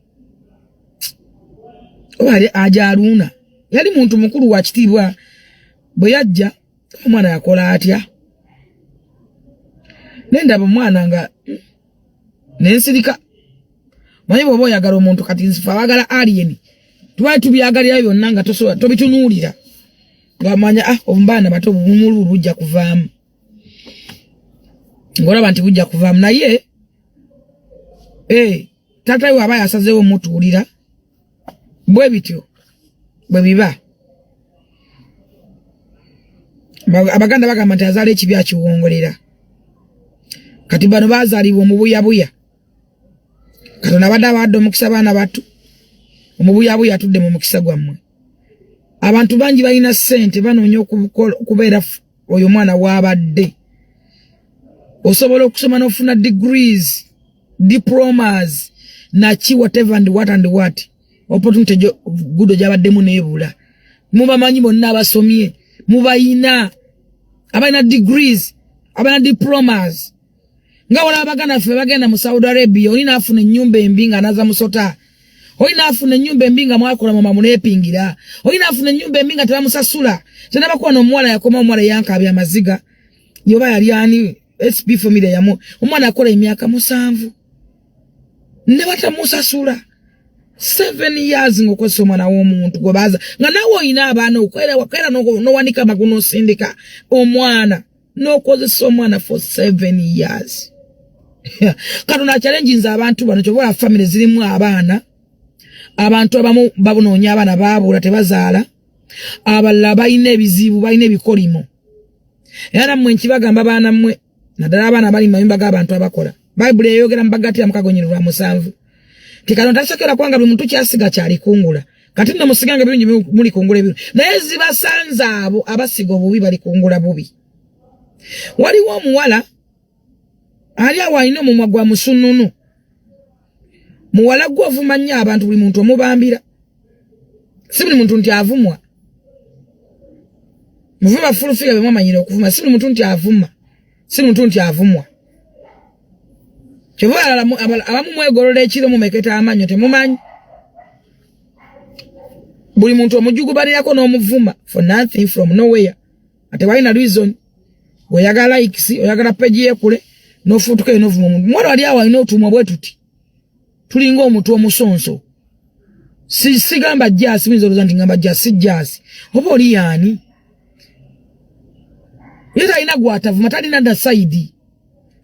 oba ali ajaluuna, yali muntu mukulu wa kitiibwa. Bwe yajja omwana yakola atya, naye ndaba omwana nga nensirika. Manyi bw'oba oyagala omuntu, kati nsife abagala Alien tubali tubyagalira byonna nga tosobola tobitunuulira, ng'amanya ah obubaana bato bumulu bujja kuvaamu, ng'olaba nti bujja kuvaamu, naye taata we aba yasazeewo mutuulira bwe bityo bwe biba. Abaganda bagamba nti azaala ekibi akiwongolera. Kati bano bazaalibwa omubuyabuya. Katonda abadde abawadde omukisa, baana battu, omubuyabuya atudde mu mukisa gwammwe. Abantu bangi balina ssente banoonya okubeera oyo omwana w'abadde. Osobola okusoma n'ofuna degrees, diplomas, naki, whatever and what and what, opportunity Gudo gyabaddemu neebula. Mubamanyi bonna abasomye, mubayina abalina degrees, abalina diplomas, nga wala abaganda ffe bagenda mu Saudi Arabia, oli naafuna ennyumba embi nga anaza musota, oli naafuna ennyumba embi nga mwakola mama muneepingira, oli naafuna ennyumba embi nga tebamusasula. Kyenabakuba n'omuwala yakoma, omuwala yankaabya amaziga, yoba yali ani, SP family yamu, omwana akola emyaka 7 ne batamusasula, 7 years ng'okozesa omwana w'omuntu gwe baza, nga naawe olina abaana, okwera n'owanika amagulu n'osindika omwana n'okozesa omwana for 7 years. Katonda achallenginze abantu bano. Kyova family zirimu abaana, abantu abamu babunoonya abaana baabula tebazaala, abalala balina ebizibu, balina ebikolimo. Era nammwe nkibagamba, baana mmwe, naddala abaana abali mu mayumba g'abantu abakola, Bayibuli eyogera mu Bagatira 6:7 nti Katonda tasokera, kubanga buli muntu kyasiga kyalikungula. Kati nno musiganga ebirungi, mulikungula ebirungi, naye zibasanze abo abasiga obubi, balikungula bubi. Waliwo omuwala ali awo alina omumwa gwa musununu. Muwala gwe ovuma nnyo abantu, buli muntu omubambira. Si buli muntu nti avumwa. Muvuma fulufira bwe mwamanyira okuvuma. Si buli muntu nti avuma, si buli muntu nti avumwa. Kyova abamu mwegolola ekiro mumeketa amannyo, temumanyi buli muntu omujugubalirako n'omuvuma for nothing, from nowhere, ate walina reason. Oyagala likes, oyagala page yekule, n'ofuutuka eyo n'ovuma omuntu. Muwala wali awo alina otumwa bwe tuti, tulinga omutwe omusonso. Sigamba jasi, muyinza olowooza nti ngamba jasi, si jasi. Oba oli yaani, ye talina gwatavuma, talina da side.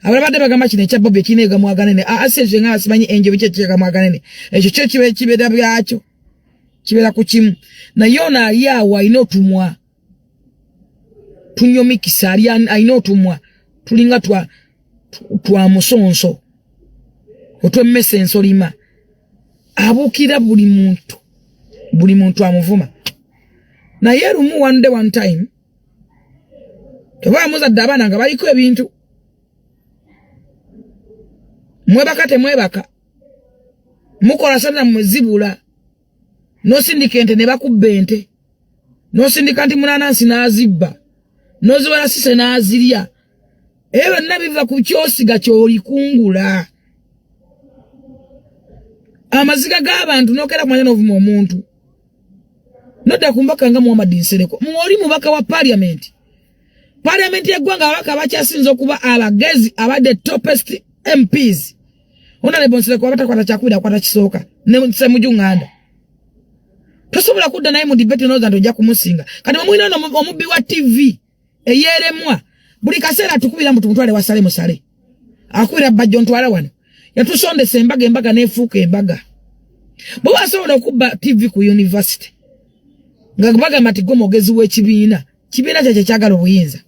Abalabadde bagamba kino ekya Bobi ekirina egamwaganene, aa si ekyo, nga simanyi enjobi ki ekyegamwaganene, ekyo kyo kibeera byakyo, kibeera ku kimu. Naye ono ali awo alina otumwa tunyomikisa, ali alina otumwa tulinga twa musonso otwemmesa ensolima, abuukira buli muntu, buli muntu amuvuma. Naye lumu, one day, one time, teba muzadde abaana nga baliko ebintu, mwebaka temwebaka, mukola sana mwezibula, n'osindika ente ne bakubba ente, n'osindika nti munanansi n'azibba, n'oziwala sise n'azirya. Ebyo byonna biva ku kyosiga ky'olikungula. Amaziga g'abantu, n'okera kumanya n'ovuma omuntu, nodda ku mbaka nga Muhammad Nsereko, oli mubaka wa parliament, parliament y'eggwanga, ababaka abakyasinze okuba abagezi, abadde topest MPs. Honorable Nsereko abatakwata kyakubiri, akwata kisooka ne Ssemujju Nganda. Tosobola kudda naye mu debate n'olowooza nti ojja kumusinga. Kati mwemulina ono omubbi wa TV eyeeremwa, buli kaseera atukubira mbu tumutwale wasale musale. Akubira Bajjo ntwala wano. Yatusondesa embaga, embaga n'efuuka embaga. Bwe basobola okubba TV ku university nga bagamba nti gwe mwogezi w'ekibiina, kibiina kyekyo kyagala obuyinza.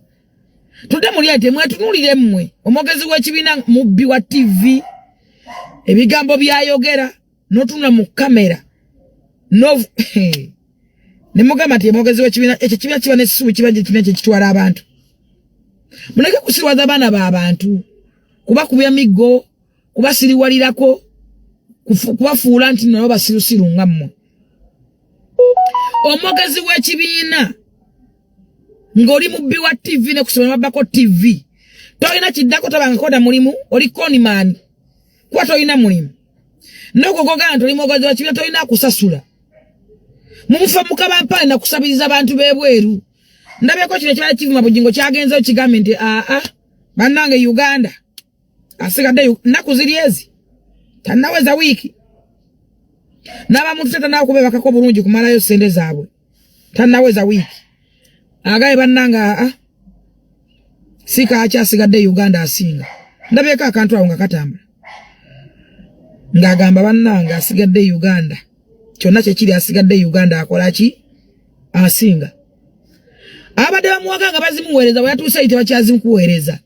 Tudde muli ate mwetunuulire mmwe, omwogezi w'ekibiina mubbi wa TV, ebigambo by'ayogera n'otunula mu kamera no ne mugamba nti omwogezi w'ekibiina ekyo kibiina kiba n'essuubi, kiba ekibiina kye kitwala abantu. Muleke kusirwaza abaana b'abantu, kubakubya miggo, kubasiriwalirako, kubafuula nti nabo basirusiru nga mmwe. Omwogezi w'ekibiina ng'oli mubbi wa TV ne kusoma babbako TV, tolina kiddako, tabangako na mulimu, oli conman kuba tolina mulimu. N'okugogana nti oli mwogezi wa kibiina, tolina kusasula. Mumufa mukabampaani nakusabiriza abantu b'ebweru. Ndabyeko kino ekibala kivuma Bugingo kyagenzeyo kigambe nti aa bannange Uganda asigadde nnaku ziri ezi tannaweza wiiki n'abamuntu tannaba kubeebakako bulungi kumalayo ssente zaabwe, tannaweza wiiki agaye bannange aa si kaaki asigadde Uganda asinga. Ndabyeko akantu awo nga katambula ng'agamba bannange asigadde Uganda kyonna kyekiri, asigadde Uganda akola ki asinga. Abadde bamuwaga nga bazimuweereza, bwe yatuuse eyo tebakyazimukuweereza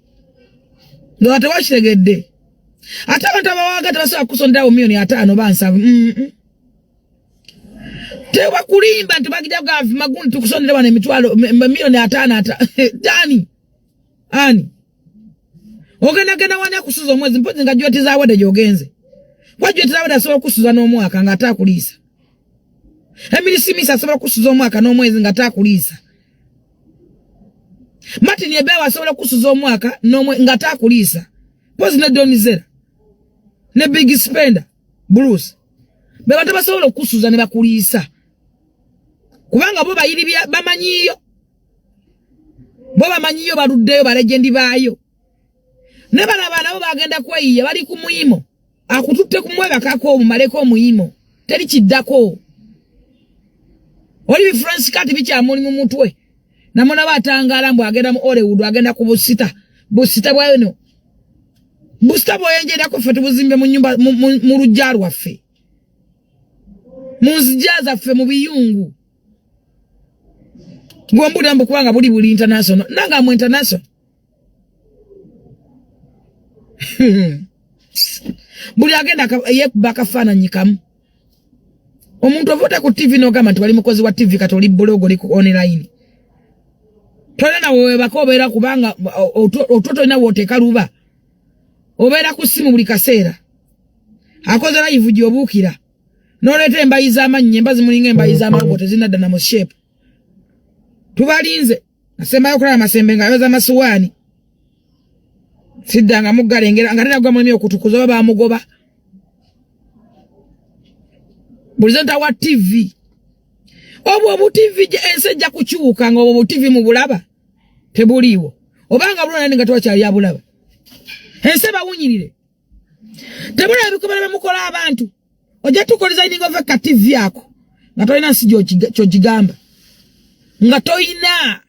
nga tebakitegedde. Ate abantu abawaga tebasobola kusonderawo 5 million bansabu tebakulimba nti bagija gavi magundi tukusondera wano emitwalo 50 million tani ani ogenda genda wani akusuza omwezi mpozi nga Juliet Zawedde gy'ogenze kwa Juliet Zawedde asobola okusuza n'omwaka nga ate akuliisa. Emily Smith asobola okusuza omwaka n'omwezi nga ate akuliisa. Martin Ebewa asobola okusuza omwaka nga ate akuliisa. Mpozi ne Don Zella ne Big Spender Bruce be bantu basobola okusuza ne bakuliisa, kubanga bo bayiri bamanyiyo, bo bamanyiyo, baluddeyo balegendi baayo. Ne bano abaana bo bagenda kweyiya, bali ku muyimo akututte kumwebakako omumaleko omuyimo, teri kiddako. Oli bifrench cut bikyamuli mu mutwe, namulaba atangaala mbu agenda mu Hollywood, agenda ku busita busita bwayo no busita bwoyenjerako. Ffe tubuzimbe mu nyumba mu luggya lwaffe, mu nzija zaffe, mu biyungu. Gwombuulira mbu kubanga buli buli international nange amu international buli agenda yekuba akafaananyi kamu. Omuntu ovuta ku TV n'ogamba nti wali mukozi wa TV, kati oli blog, oli ku online, tolina nawe webaka obeera, kubanga otwo tolina wooteeka luba, obeera ku ssimu buli kaseera. Akoze live gy'obuukira n'oleeta embayi z'amannyo, emba zimulinga embayi z'amago tezinadda na mu shape. Tubalinze asembayo okulaba Masembe ng'ayoza amasuwaani, siddanga muggalengera nga teragwa mulimu okutukuza oba bamugoba. Presenter wa TV, obwo obu TV, ensi ejja kukyuka nga obwo bu TV mubulaba tebuliiwo, obanga bulona nga tewakyali abulaba. Ensi ebawunyirire, tebulaba ebikomera byemukola abantu. Ojja tukolezayininga ove ka TV ako nga tolina nsi kyogigamba, nga toyina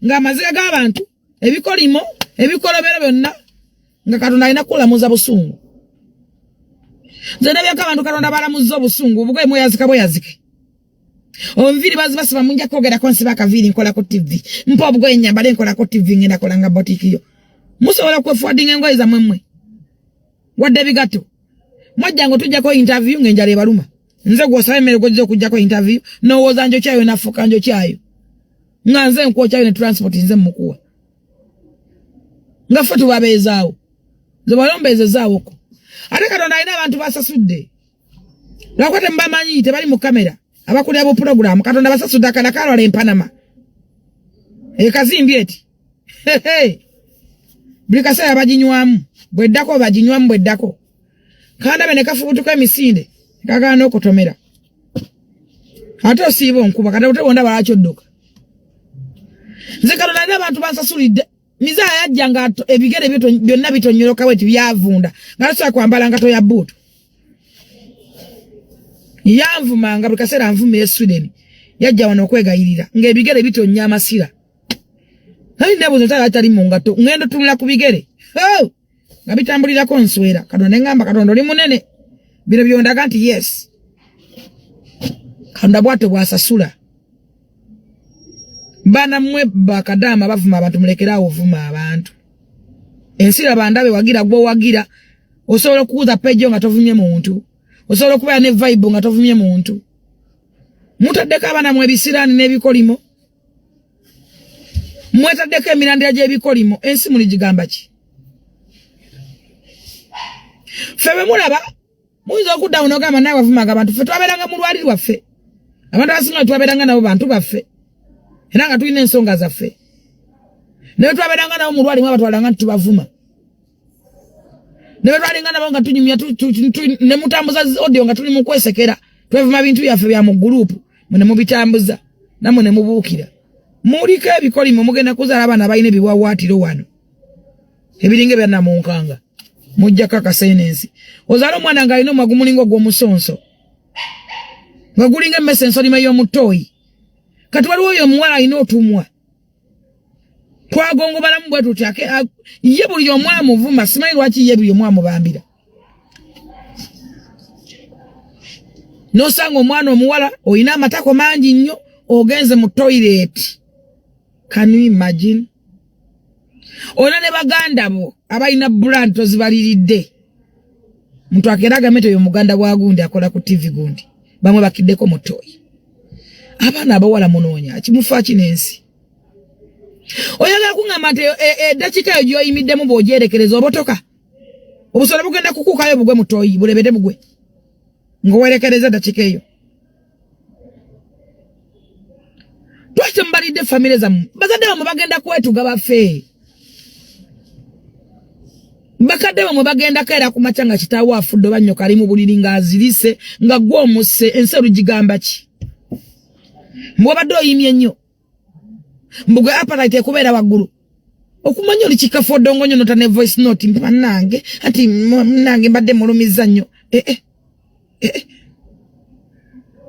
ng'amaziga g'abantu, ebikolimo, ebikolobero byonna, nga Katonda alina kulamuza busungu. Nze ndabyako abantu Katonda balamuzza obusungu, obugoye mweyazika bweyazike, onviiri bazibasiba. Munja kwogerako nsiba akaviiri nkola ku TV, mpa obugoye nyambale nkola ku TV, ngenda kola nga boutique yo. Musobola kwefuwadinga engoye zammwe mmwe wadde ebigatto. Mwajjanga otujjako interview ng'enjala ebaluma. Nze gw'osaba emmere, gw'ojja okujjako interview n'owooza njokyayo, nafuuka njokyayo nga nze nkwokyayo ne transport nze mukuwa, nga ffe tubabeezaawo. Nze balombeezezaawoko. Ate Katonda alina abantu basasudde, lwakuba temubamanyi, tebali mu kamera, abakulira bu pulogulaamu. Katonda basasudde. Akala kalwala empanama ekazimbi eti buli kaseera baginywamu, bweddako baginywamu, bweddako kandabe ne kafubutuka emisinde kagaana okutomera. Ate osiiba onkuba kati ote bondaba lwaki odduka? Nze Katonda alina abantu bansasulidde. Mizaaya yajja nga ebigere byonna bitonyoloka bweti byavunda, nga tasobola kwambala ngato ya buutu. Yanvumanga buli kaseera, nvumira e Sweden. Yajja wano okwegayirira ng'ebigere bitonnya amasira. Naye nebuuza nti atali mu ngatto, ŋŋenda otunula ku bigere. Nga bitambulirako nswera. Katonda ne ŋŋamba, Katonda oli munene. Bino byondaga nti yes. Katonda bw'atyo bw'asasula. Baana mmwe bakadaama bavuma abantu, mulekere awo ovuma abantu. Ensi laba ndabe wagira gw'owagira. Osobola okukuza pejo nga tovumye muntu. Osobola okubeera ne vibe nga tovumye muntu. Mutaddeko abaana mu ebisiraani n'ebikolimo. Mwetaddeko emirandira gy'ebikolimo. Ensi muligigamba ki? Ffe bwe mulaba muyinza okuddawo n'ogamba nawe wavumanga abantu. Ffe twabeeranga mu lwali lwaffe. Abantu abasinga twabeeranga nabo bantu baffe. Era nga tulina ensonga zaffe. Naye twabeeranga nabo mu lwali mwabatwalanga nti tubavuma. Ne betwalinga nabo nga tunyumya ne mutambuza audio nga tuli mu kwesekera. Twevuma bintu byaffe bya mu group mwe ne mubitambuza namwe ne mubuukira. Muliko ebikolimo mugenda kuzaala abaana abalina ebiwawaatiro wano. Ebiringa ebya namunkanga. Mujja kakasa eno ensi. Ozaala omwana ng'alina omwa gumulinga ogw'omusonso. Nga gulinga emmese ensolima y'omutooyi. Kati waliwo oyo omuwala alina otumwa. Twagongobalamu bwe tutya. Ye buli omu amuvuma, simanyi lwaki ye buli omu amubambira. N'osanga omwana omuwala olina amatako mangi nnyo ogenze mu toilet. Can you imagine? Olina ne baganda bo abalina brand tozibaliridde. Muntu akeera agambe nti oyo muganda wa gundi akola ku TV gundi. Bamwe bakiddeko mu toyi. Abaana abawala munoonya ki mufa ki n'ensi? Oyagala kuŋŋamba nti eddakiika eyo gy'oyimiddemu bw'ogyerekereza obotoka? Obusolo bugenda kukuukayo bugwe mu toyi bulebede bugwe. Ng'owerekereza eddakiika eyo. Lwaki temubalidde famire zammwe? Bazadde bammwe bagenda kwetuga bafe. Bakadde bammwe bagenda keera ku makya nga kitaawo afudde oba nnyoko ali mu buliri ng'azirise nga ggwe omusse. Ensi olugigamba ki? Mbu obadde oyimye nnyo. Mbu gwe appetite ekubeera waggulu. Okumanya oli kikafodongo nnyo nota ne voice note mbu bannange anti munnange mbadde mulumizza nnyo.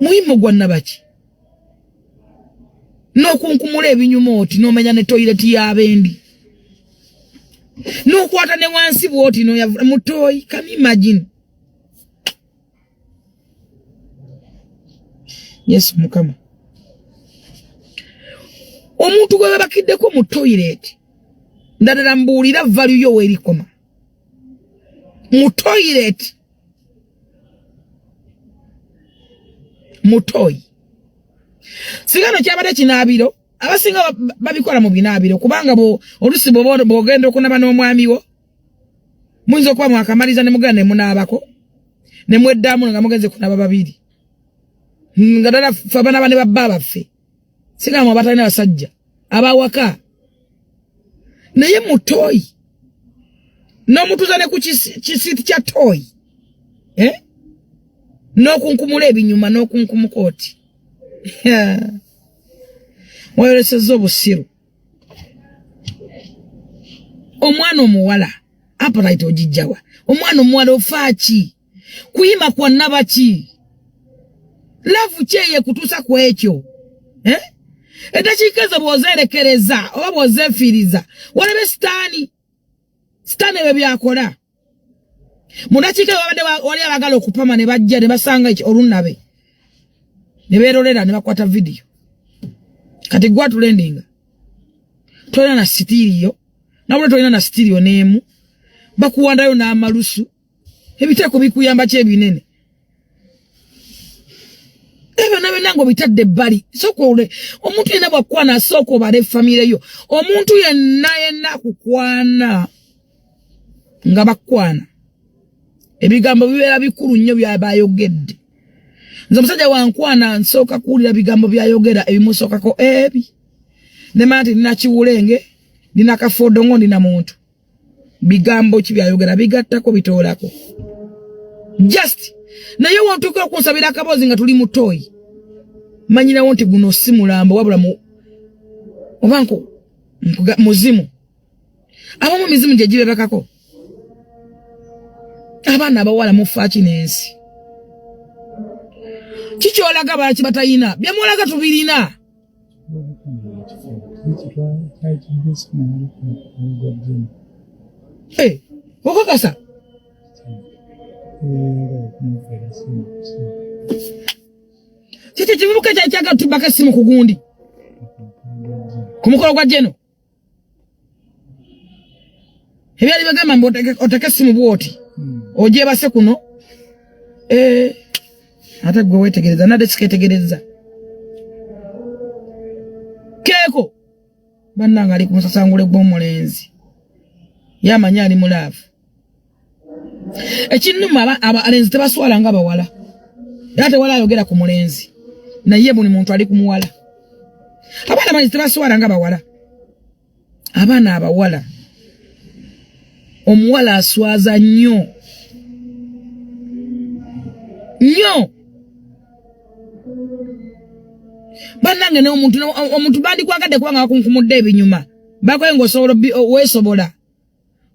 Muyimu gwa nnabaki? N'okunkumula ebinyuma oti n'omenya ne toyireti y'abendi. N'okwata ne wansi bw'oti n'oyavula mu toyi. Can you imagine? Yesu Mukama. Omuntu gwe babakiddeko mu toyireti ndadala mbuulira value yo weerikoma. Mu toyireti. Mu toyi. Singa no kyabadde kinaabiro, abasinga babikola mu binaabiro kubanga oluusi bw'ogenda okunaba n'omwami wo, muyinza okuba mwakamaliza ne mugenda ne munaabako, ne mweddaamu nga mugenze kunaba babiri. Nga ddala ffe abanaaba ne babba baffe. Singa mwe abatalina basajja, abawaka. Naye mu toyi. N'omutuuza ne ku kisiiti kya toyi. N'okunkumula ebinyuma n'okunkumuka oti. Wayolesezza obusiru. Omwana omuwala, appetite ogijjawa? Omwana omuwala ofa ki? Kuyima kwa nnabaki? Love ki eyo ekutuusa ku ekyo? Eddakiika ezo bw'ozeerekereza oba bw'ozeefiiriza, walabe sitaani. Sitaani ebyo by'akola. Mu ddakiika eyo babadde wali abaagala okupama ne bajja ne basanga olunnabe. Ne beerolera ne bakwata vidiyo. Kati gwe atulendinga. Tolina na sitiiriyo. Nabula tolina na sitiiriyo n'emu. Bakuwandayo n'amalusu. Ebiteeko bikuyamba ki ebinene? Ebyo na byonna ng'obitadde ebbali. Sooka ole, omuntu yenna bw'akukwana asooka obale famire yo. Omuntu yenna yenna akukwana nga bakukwana. Ebigambo bibeera bikulu nnyo by'abayogedde. Nze omusajja wankwana nsooka kuwulira bigambo by'ayogera ebimusookako ebi. Ne manya nti nina kiwulenge, nina kafodongo, nina muntu. Bigambo ki by'ayogera bigattako bitoolako. Just naye wontuuka okunsabira akaboozi nga tuli mu toyi. Manyirawo nti guno si mulambo wabula mu oba nku muzimu. Abamu mizimu gye gibebakako. Abaana abawala mufa ki n'ensi? Kikyolaga balaki batayina? Bye mulaga tubirina. Okakasa? Kiki kivubuka kyali kyagala tubbako essimu ku gundi ku mukolo gwa jeno ebyali bagamba mbu oteke essimu bwoti hmm. ogyebase kuno eh, ate gwe wetegereza nadde siketegereza keeko bannange ali ku musasangule gw'omulenzi ye amanyi ali mu laavu ekinnuma abalenzi tebaswala nga bawala era tewali ayogera ku mulenzi naye buli muntu ali ku muwala abaana abalenzi tebaswala nga bawala abaana abawala omuwala aswaza nnyo nnyo bannange ne omuntu bandikwagadde kubanga bakunkumudde ebinyuma bakoye ngaosobola weesobola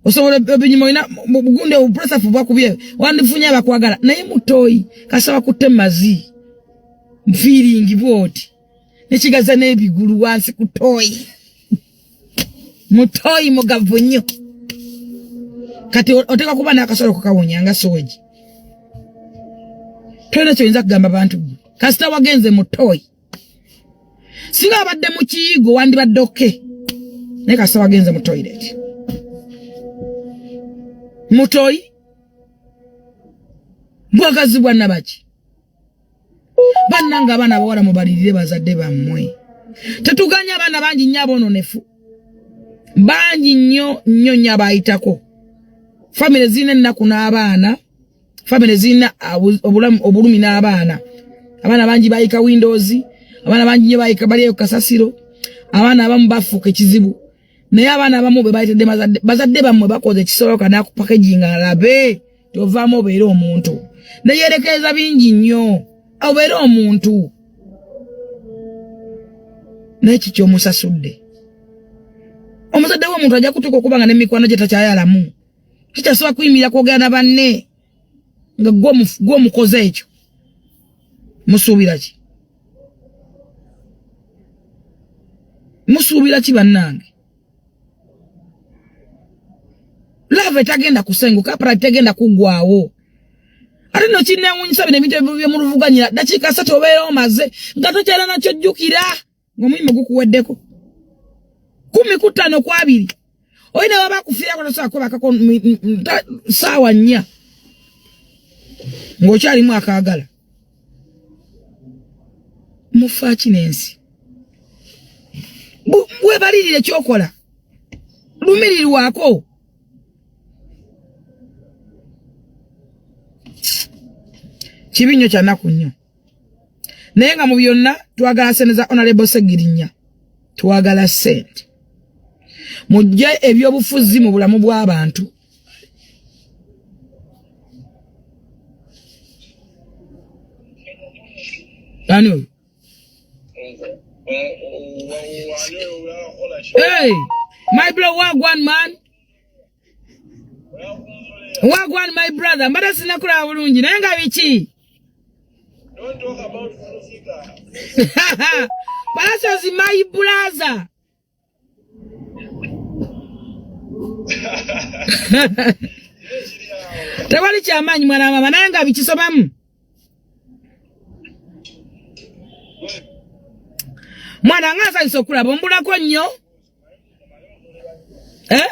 osobola ebinyuma olina bugunde obupresafu bwakubye wandifunye abakwagala naye mutoyi kasaba kutte mazi nfiiringi bwoti nekigaza n'ebigulu wansi ku toyi mutoyi mugavu nnyo kati oteeka kuba n'akasolo kukawunya nga sowegi tolina kyoyinza kugamba bantu gwe kasita wagenze mu toyi singa abadde mu kiyigo wandibadde oke naye kasita wagenze mu toilet mutoyi bwagazi bwa nabaki bannange abaana abawala mubalirire bazadde bammwe tetuganya abaana bangi nnyo aboononefu bangi nnyo nnyo nnyo abayitako famire zirina ennaku n'abaana famire zirina obulamu obulumi n'abaana abaana bangi bayika windows abaana bangi nnyo bayika baliyo kasasiro abaana abamu bafuuka ekizibu naye abaana abamu be bayitedde bazadde bammwe bakoze ekisoboka nakupakeginga alabe tovaamu obeere omuntu neyerekereza bingi nnyo obeere omuntu naye kiki omusasudde omuzadde w'omuntu ajja kutuuka okuba nga n'emikwano gye takyayalamu kikyasobola kuyimirira kwogera na banne nga gwomukoze ekyo musuubira ki musuubira ki bannange love etagenda kusenguka apara tegenda kuggwawo ate no kinewunyisa bino ebintu byemuluvuganyira dakiika satu obeera omaze nga tokyala nakyo jjukira ng'omulimu gukuweddeko 15 ku 20 olina waba akufiirako tosobola kwebakako saawa 4 ng'okyalimu akaagala mufaaki n'ensi webalirire kyokola lumirirwako kibi nnyo kyanaku nnyo naye nga mu byonna twagala sente za honorable Segirinya twagala sente mujje ebyobufuzi mu bulamu bw'abantu ani oyo hey my bro wagwan man wagwan my brother mbadde sinakulaba bulungi naye nga biki Palacios my brother. Tewali kyamaanyi mwana mama naye nga bikisomamu mwana nga asanyusa okulaba ombulako nnyo eh?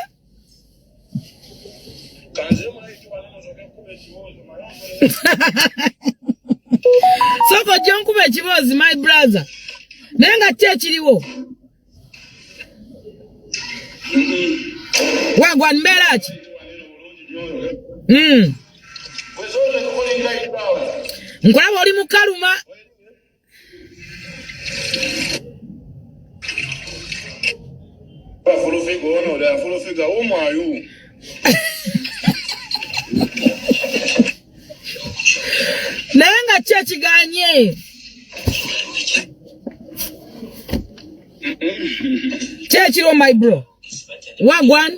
Soko ojja nkuba ekiboozi my brother naye nga ki ekiriwo wagwan mbeera ki mm. nkulaba oli mukaluma Naye nga ki ekiganye ki ekiriwo my bro wagwan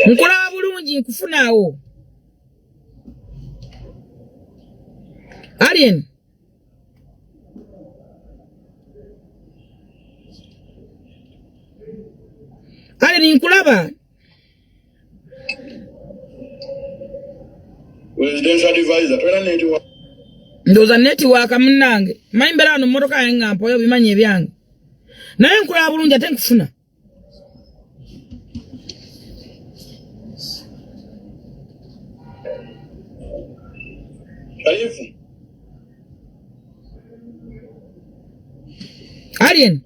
nkulaba bulungi nkufunaawo alien Alien nkulaba. Presidential advisor tolina network. Ndowooza netiwaaka munnange manyi mbeera wano mmotoka yange nga mpoyo obimanyi ebyange naye nkulaba bulungi ate nkufuna. Sharifu. Alien.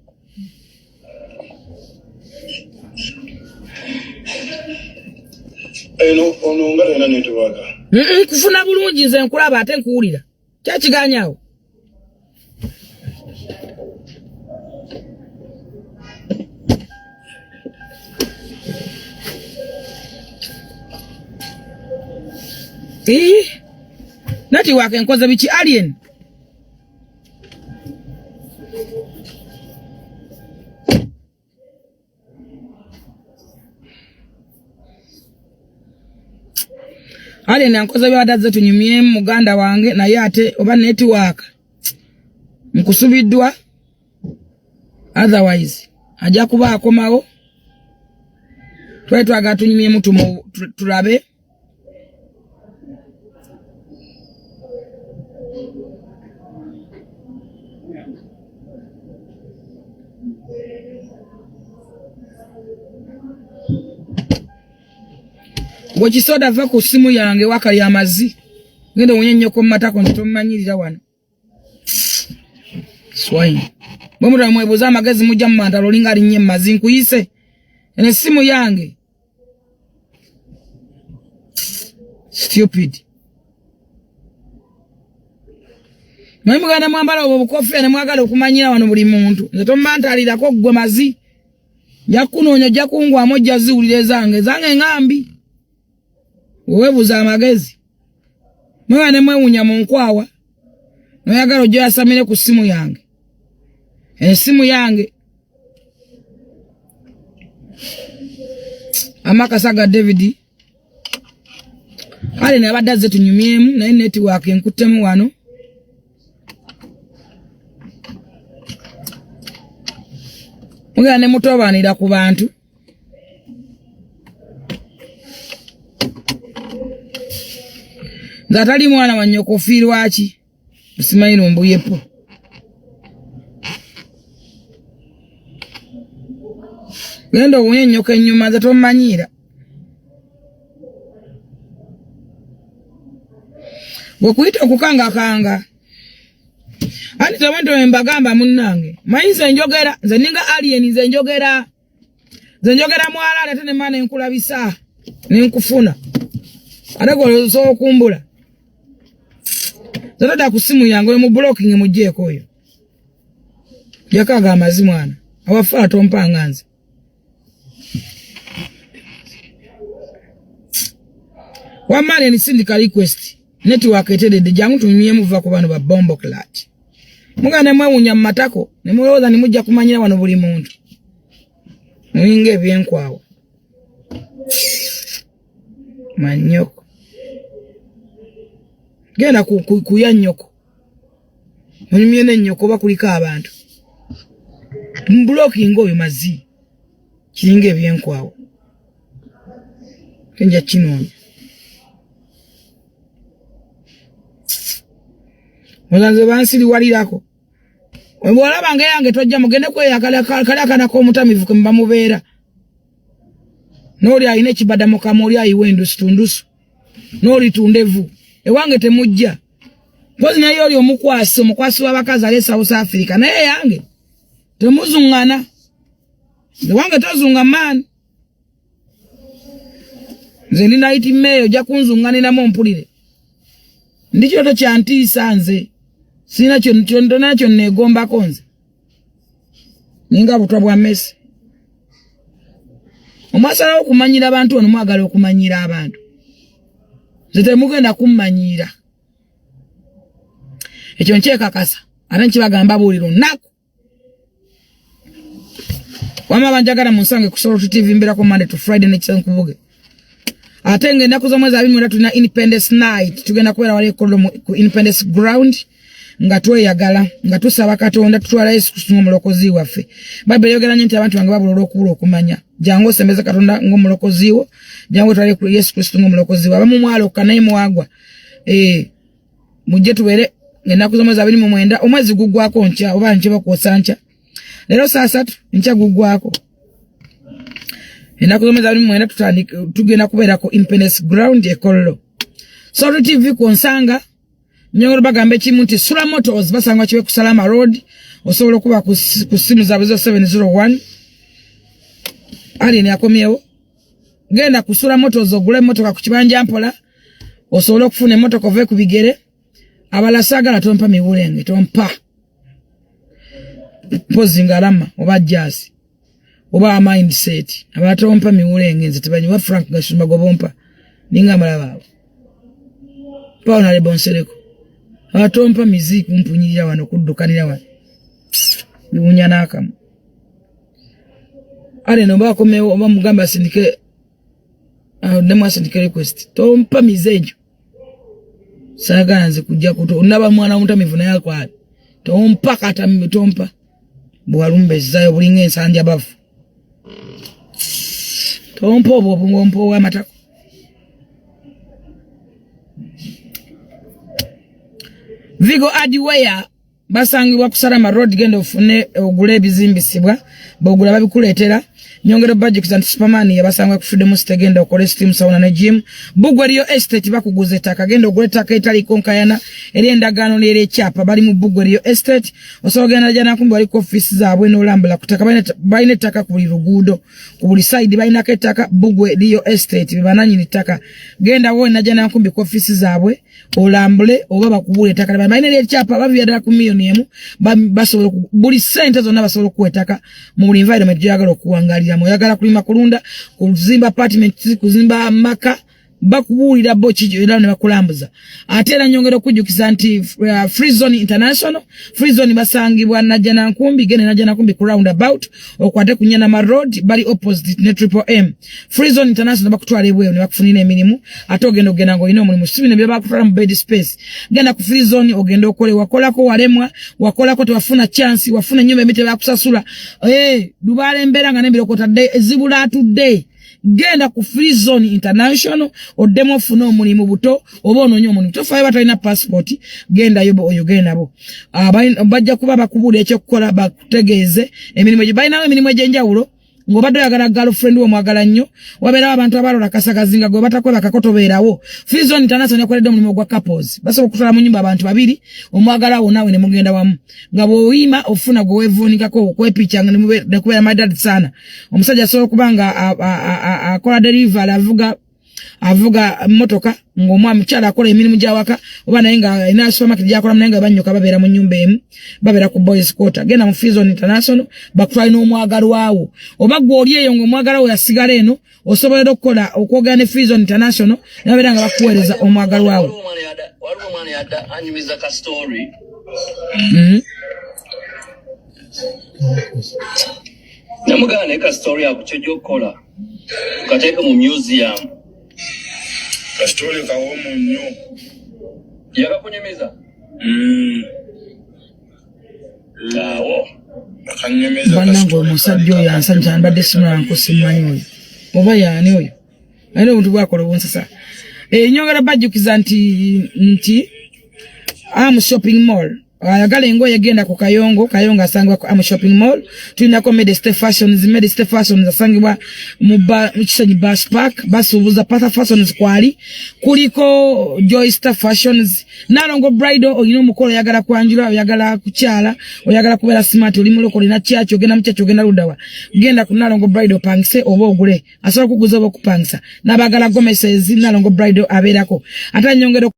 Eno ono nga talina network. Nkufuna bulungi nze nkulaba ate nkuwulira. Kyakiganyawo. Ii, netiwaaka enkoze biki alien? Alien ankoze byabadde azze tunyumyemu muganda wange naye ate oba netiwaaka nkusubiddwa otherwise ajja kuba akomawo twali twagala tunyumyemu tulabe Gwe kisoda va ku ssimu yange wakali amazzi genda owonye nnyoko mu matako nti tomumanyirira wano swine bwe mutaba mwebuuza amagezi mujja mu mantalo olinga alinnye mu mazzi nkuyise eno essimu yange stupid naye muganda mwambala obwo obukofiira ne mwagala okumanyira wano buli muntu nze tomumantalirako ggwe mazi nja kukunoonya ojja kungwamu ojja ziwulira ezange ezange ngambi wewebuuza amagezi mweba ne mwewunya mu nkwawa noyagala ojja oyasamire ku ssimu yange esimu yange amakasa ga David kale nabadde azze tunyumyemu naye netiwaaka enkuttemu wano mugenda ne mutobanira ku bantu nze atali mwana wa nnyoko ofiirwa ki simanyi lumbuyepo genda owunye ennyoko ennyuma nze tomanyiira bwekuyita okukangakanga anti tebwento mbagamba munnange manyi nze njogera nze ninga alien nze njogera nze njogera mwalaali ate ne maana enkulabisa nenkufuna ate gwe osobola okumbula nze todda ku ssimu yange oyo mu blocking mugjeeko oyo jakaaga amazi mwana awafaala tompanga nze wamma alien sindika request network eteredde jangu tunyumyemu va ku bano ba bombo clat mugenda ne mwewunya mu matako ne mulowooza ne mujja kumanyira wano buli muntu mulinga ebyenkwawa manyoko genda kuya nnyoko munyumye n'ennyoko oba kuliko abantu mubulokinga oyo mazi kiringa ebyenkwawa nja kinoonya Muzanze bansiriwalirako. Bw'olaba nga yange tojja mugende kweyagala kali akana k'omutamivu ke muba mubeera. N'oli alina ekibada mu kamwa oli ayiwa endusu tundusu. N'oli tundevu. Ewange temujja. Mpozi naye oli omukwasi omukwasi w'abakazi ali e South Africa naye yange temuzungana. Ewange tozunga maani. Nze ndi night mayor ojja kunzunganiramu mpulire. Ndi kirooto kya ntiisa nze. Sirina kyonna kyo neegombako nze. Ninga butwa bwa mmese. Omwasalawo okumanyira abantu ono mwagala okumanyira abantu. Nze temugenda kummanyiira. Ekyo nkyekakasa ate nkibagamba buli lunaku. Wama banjagala munsange ku Salt TV mbera ku Monday to Friday ne Kisankubuge. Ate nga ennaku z'omwezi 29 tulina Independence Night. Tugenda kubeera wali e Kololo ku Independence Ground Nga tweyagala, nga tusaba Katonda, tutwala Yesu Kristo ng'omulokozi waffe. Bayibuli eyogera nnyo nti abantu bange babula olw'okubula okumanya. Jangu osembeze Katonda ng'omulokozi wo, jangu otwale Yesu Kristo ng'omulokozi wo. Abamu mwaloka naye mwagwa. Mujje tubeere ennaku z'omwezi 29, omwezi guggwako nkya oba nkya bakwosa nkya. Leero saa 3 nkya guggwako. Ennaku z'omwezi 29 tutandika, tugenda kubeera ku Independence Ground e Kololo. Salt TV ku nsanga. Nyongero bagamba ekimu nti Sula Motors basangwa kiwe ku Salama Road, osobola okuba ku simu zaabwe 0701. Alien akomyewo. Genda ku Sula Motors ogule emmotoka ku kibanja mpola, osobola okufuna emmotoka ove ku bigere. Abala saagala tompa miwulenge, tompa. Mpozi ngalama oba jazz oba mindset. Abala tompa miwulenge, nze tebanyiwa Frank Gashumba gobompa. Ninga amalaba abo. Paul na Lebonsereko. Abatompa miziku mpunyirira wano kuddukanira wano. Biwunya n'akamu. Ale no bakomewo oba mugamba asindike, nemu asindike request. Tompa mizejo. Saagala nze kujja kuto. Onaba mwana w'omutamivu naye akwale. Tompa kata tompa. Bwalumba ezzayo bulinga ensanja bavu. Tompa obwo obungompo ow'amatako. Vigo Hardware basangibwa ku Salama Road, genda ofune ogule ebizimbisibwa, bw'ogula babikuleetera. Nyongera bajjukiza nti Superman yabasangwa ku Freedom City, genda okole steam sauna ne gym. Bugwe Real Estate bakuguza ettaka, genda ogule ettaka etaliiko nkayana, eri endagaano n'era ekyapa, bali mu Bugwe Real Estate. Osobola ogenda Najjanankumbi, wali ku ofiisi zaabwe n'olambula ku ttaka, balina ettaka ku buli luguudo, ku buli side balinako ettaka. Bugwe Real Estate be banannyini ttaka. Genda wo Najjanankumbi ku ofiisi zaabwe olambule oba bakubuule ettaka. Balina eri ekyapa, baviira ddala ku miliyoni emu, basobola buli ssente zonna basobola okuwa ettaka mu buli environment gy'oyagala okuwangaliramu. Oyagala kulima, kulunda, kuzimba apartment, kuzimba amaka, bakubuulira bo ki era ne bakulambuza. Ate era nyongera okujjukiza nti Free Zone International, Free Zone basangibwa Najjanankumbi, genda Najjanankumbi ku roundabout okwate ku Nyanama Road, bali opposite ne Triple M. Free Zone International bakutwala ebweru ne bakufunira emirimu, ate ogenda ogenda ng'olina omulimu, si bino bye bakutwala mu bed space. Genda ku Free Zone ogenda okole, wakolako walemwa, wakolako tewafuna chance, wafuna ennyumba embi tebakusasula. Lubaala embeera nga n'embiro kw'otadde ezibula atudde. Genda ku Free Zone International oddemu ofune omulimu buto oba onoonye omulimu. Tofaayo batalina passport, gendayo oyogere nabo. Bajja kuba bakubuulira ekyokukola, bakutegeeze emirimu egyo. Balinawo emirimu egy'enjawulo. Ng'obadde oyagala girlfriend wo omwagala nnyo, wabeerawo abantu abalola kasagazi nga gwe batakwebakako tobeerawo. Free Zone International yakoledde omulimu ogwa couples, basobola okutwala mu nnyumba abantu babiri, omwagala wo naawe ne mugenda wamu, nga bw'oyima ofuna gwe weevuunikako okwepicha nga ne kubeera maridadi sana. Omusajja asobola okuba nga akola delivery, avuga mmotoka, ng'omwa mukyala akola emirimu gy'awaka, oba naye nga alina supermarket gy'akolamu, naye nga bannyuka babeera mu nnyumba emu, babeera ku boys quarter. Genda mu Free Zone International bakutwale n'omwagalwawo, oba gwe oli eyo ng'omwagalwa wo yasigala eno, osobola okukola okwogera ne Free Zone International ne babeera nga bakuweereza omwagalwawo. Waliwo omwana yadda anyumiza ka story. Namugamba naye ka story ako kyojja okukola tukateeke mu museum. Ka story kawoomu nnyo. Yakakunyumiza? Awo. Akanyumiza. Bannange, omusajja oyo ansanyusa, mbadde simulanko, simumanyi oyo oba yaani oyo, alina obuntu bwakola obunsasa. Nyongera bajjukiza nti Am Shopping Mall, ayagala engoye genda ku Kayongo. Kayongo asangibwa ku Am Shopping Mall. Tulinako Mediste Fashions. Mediste Fashions asangibwa mu Kisenyi Bus Park, basuubuza Pata Fashions, kwali kuliko Joystar Fashions, Nalongo Bridal. Olina omukolo, oyagala kwanjula, oyagala kukyala, oyagala kubeera smart, oli muloko, olina kyaki, ogenda mu kyaki, ogenda luddawa, genda ku Nalongo Bridal opangise oba ogule, asobola okuguza oba okupangisa. N'abaagala gomeses, Nalongo Bridal abeerako. Ate nyongera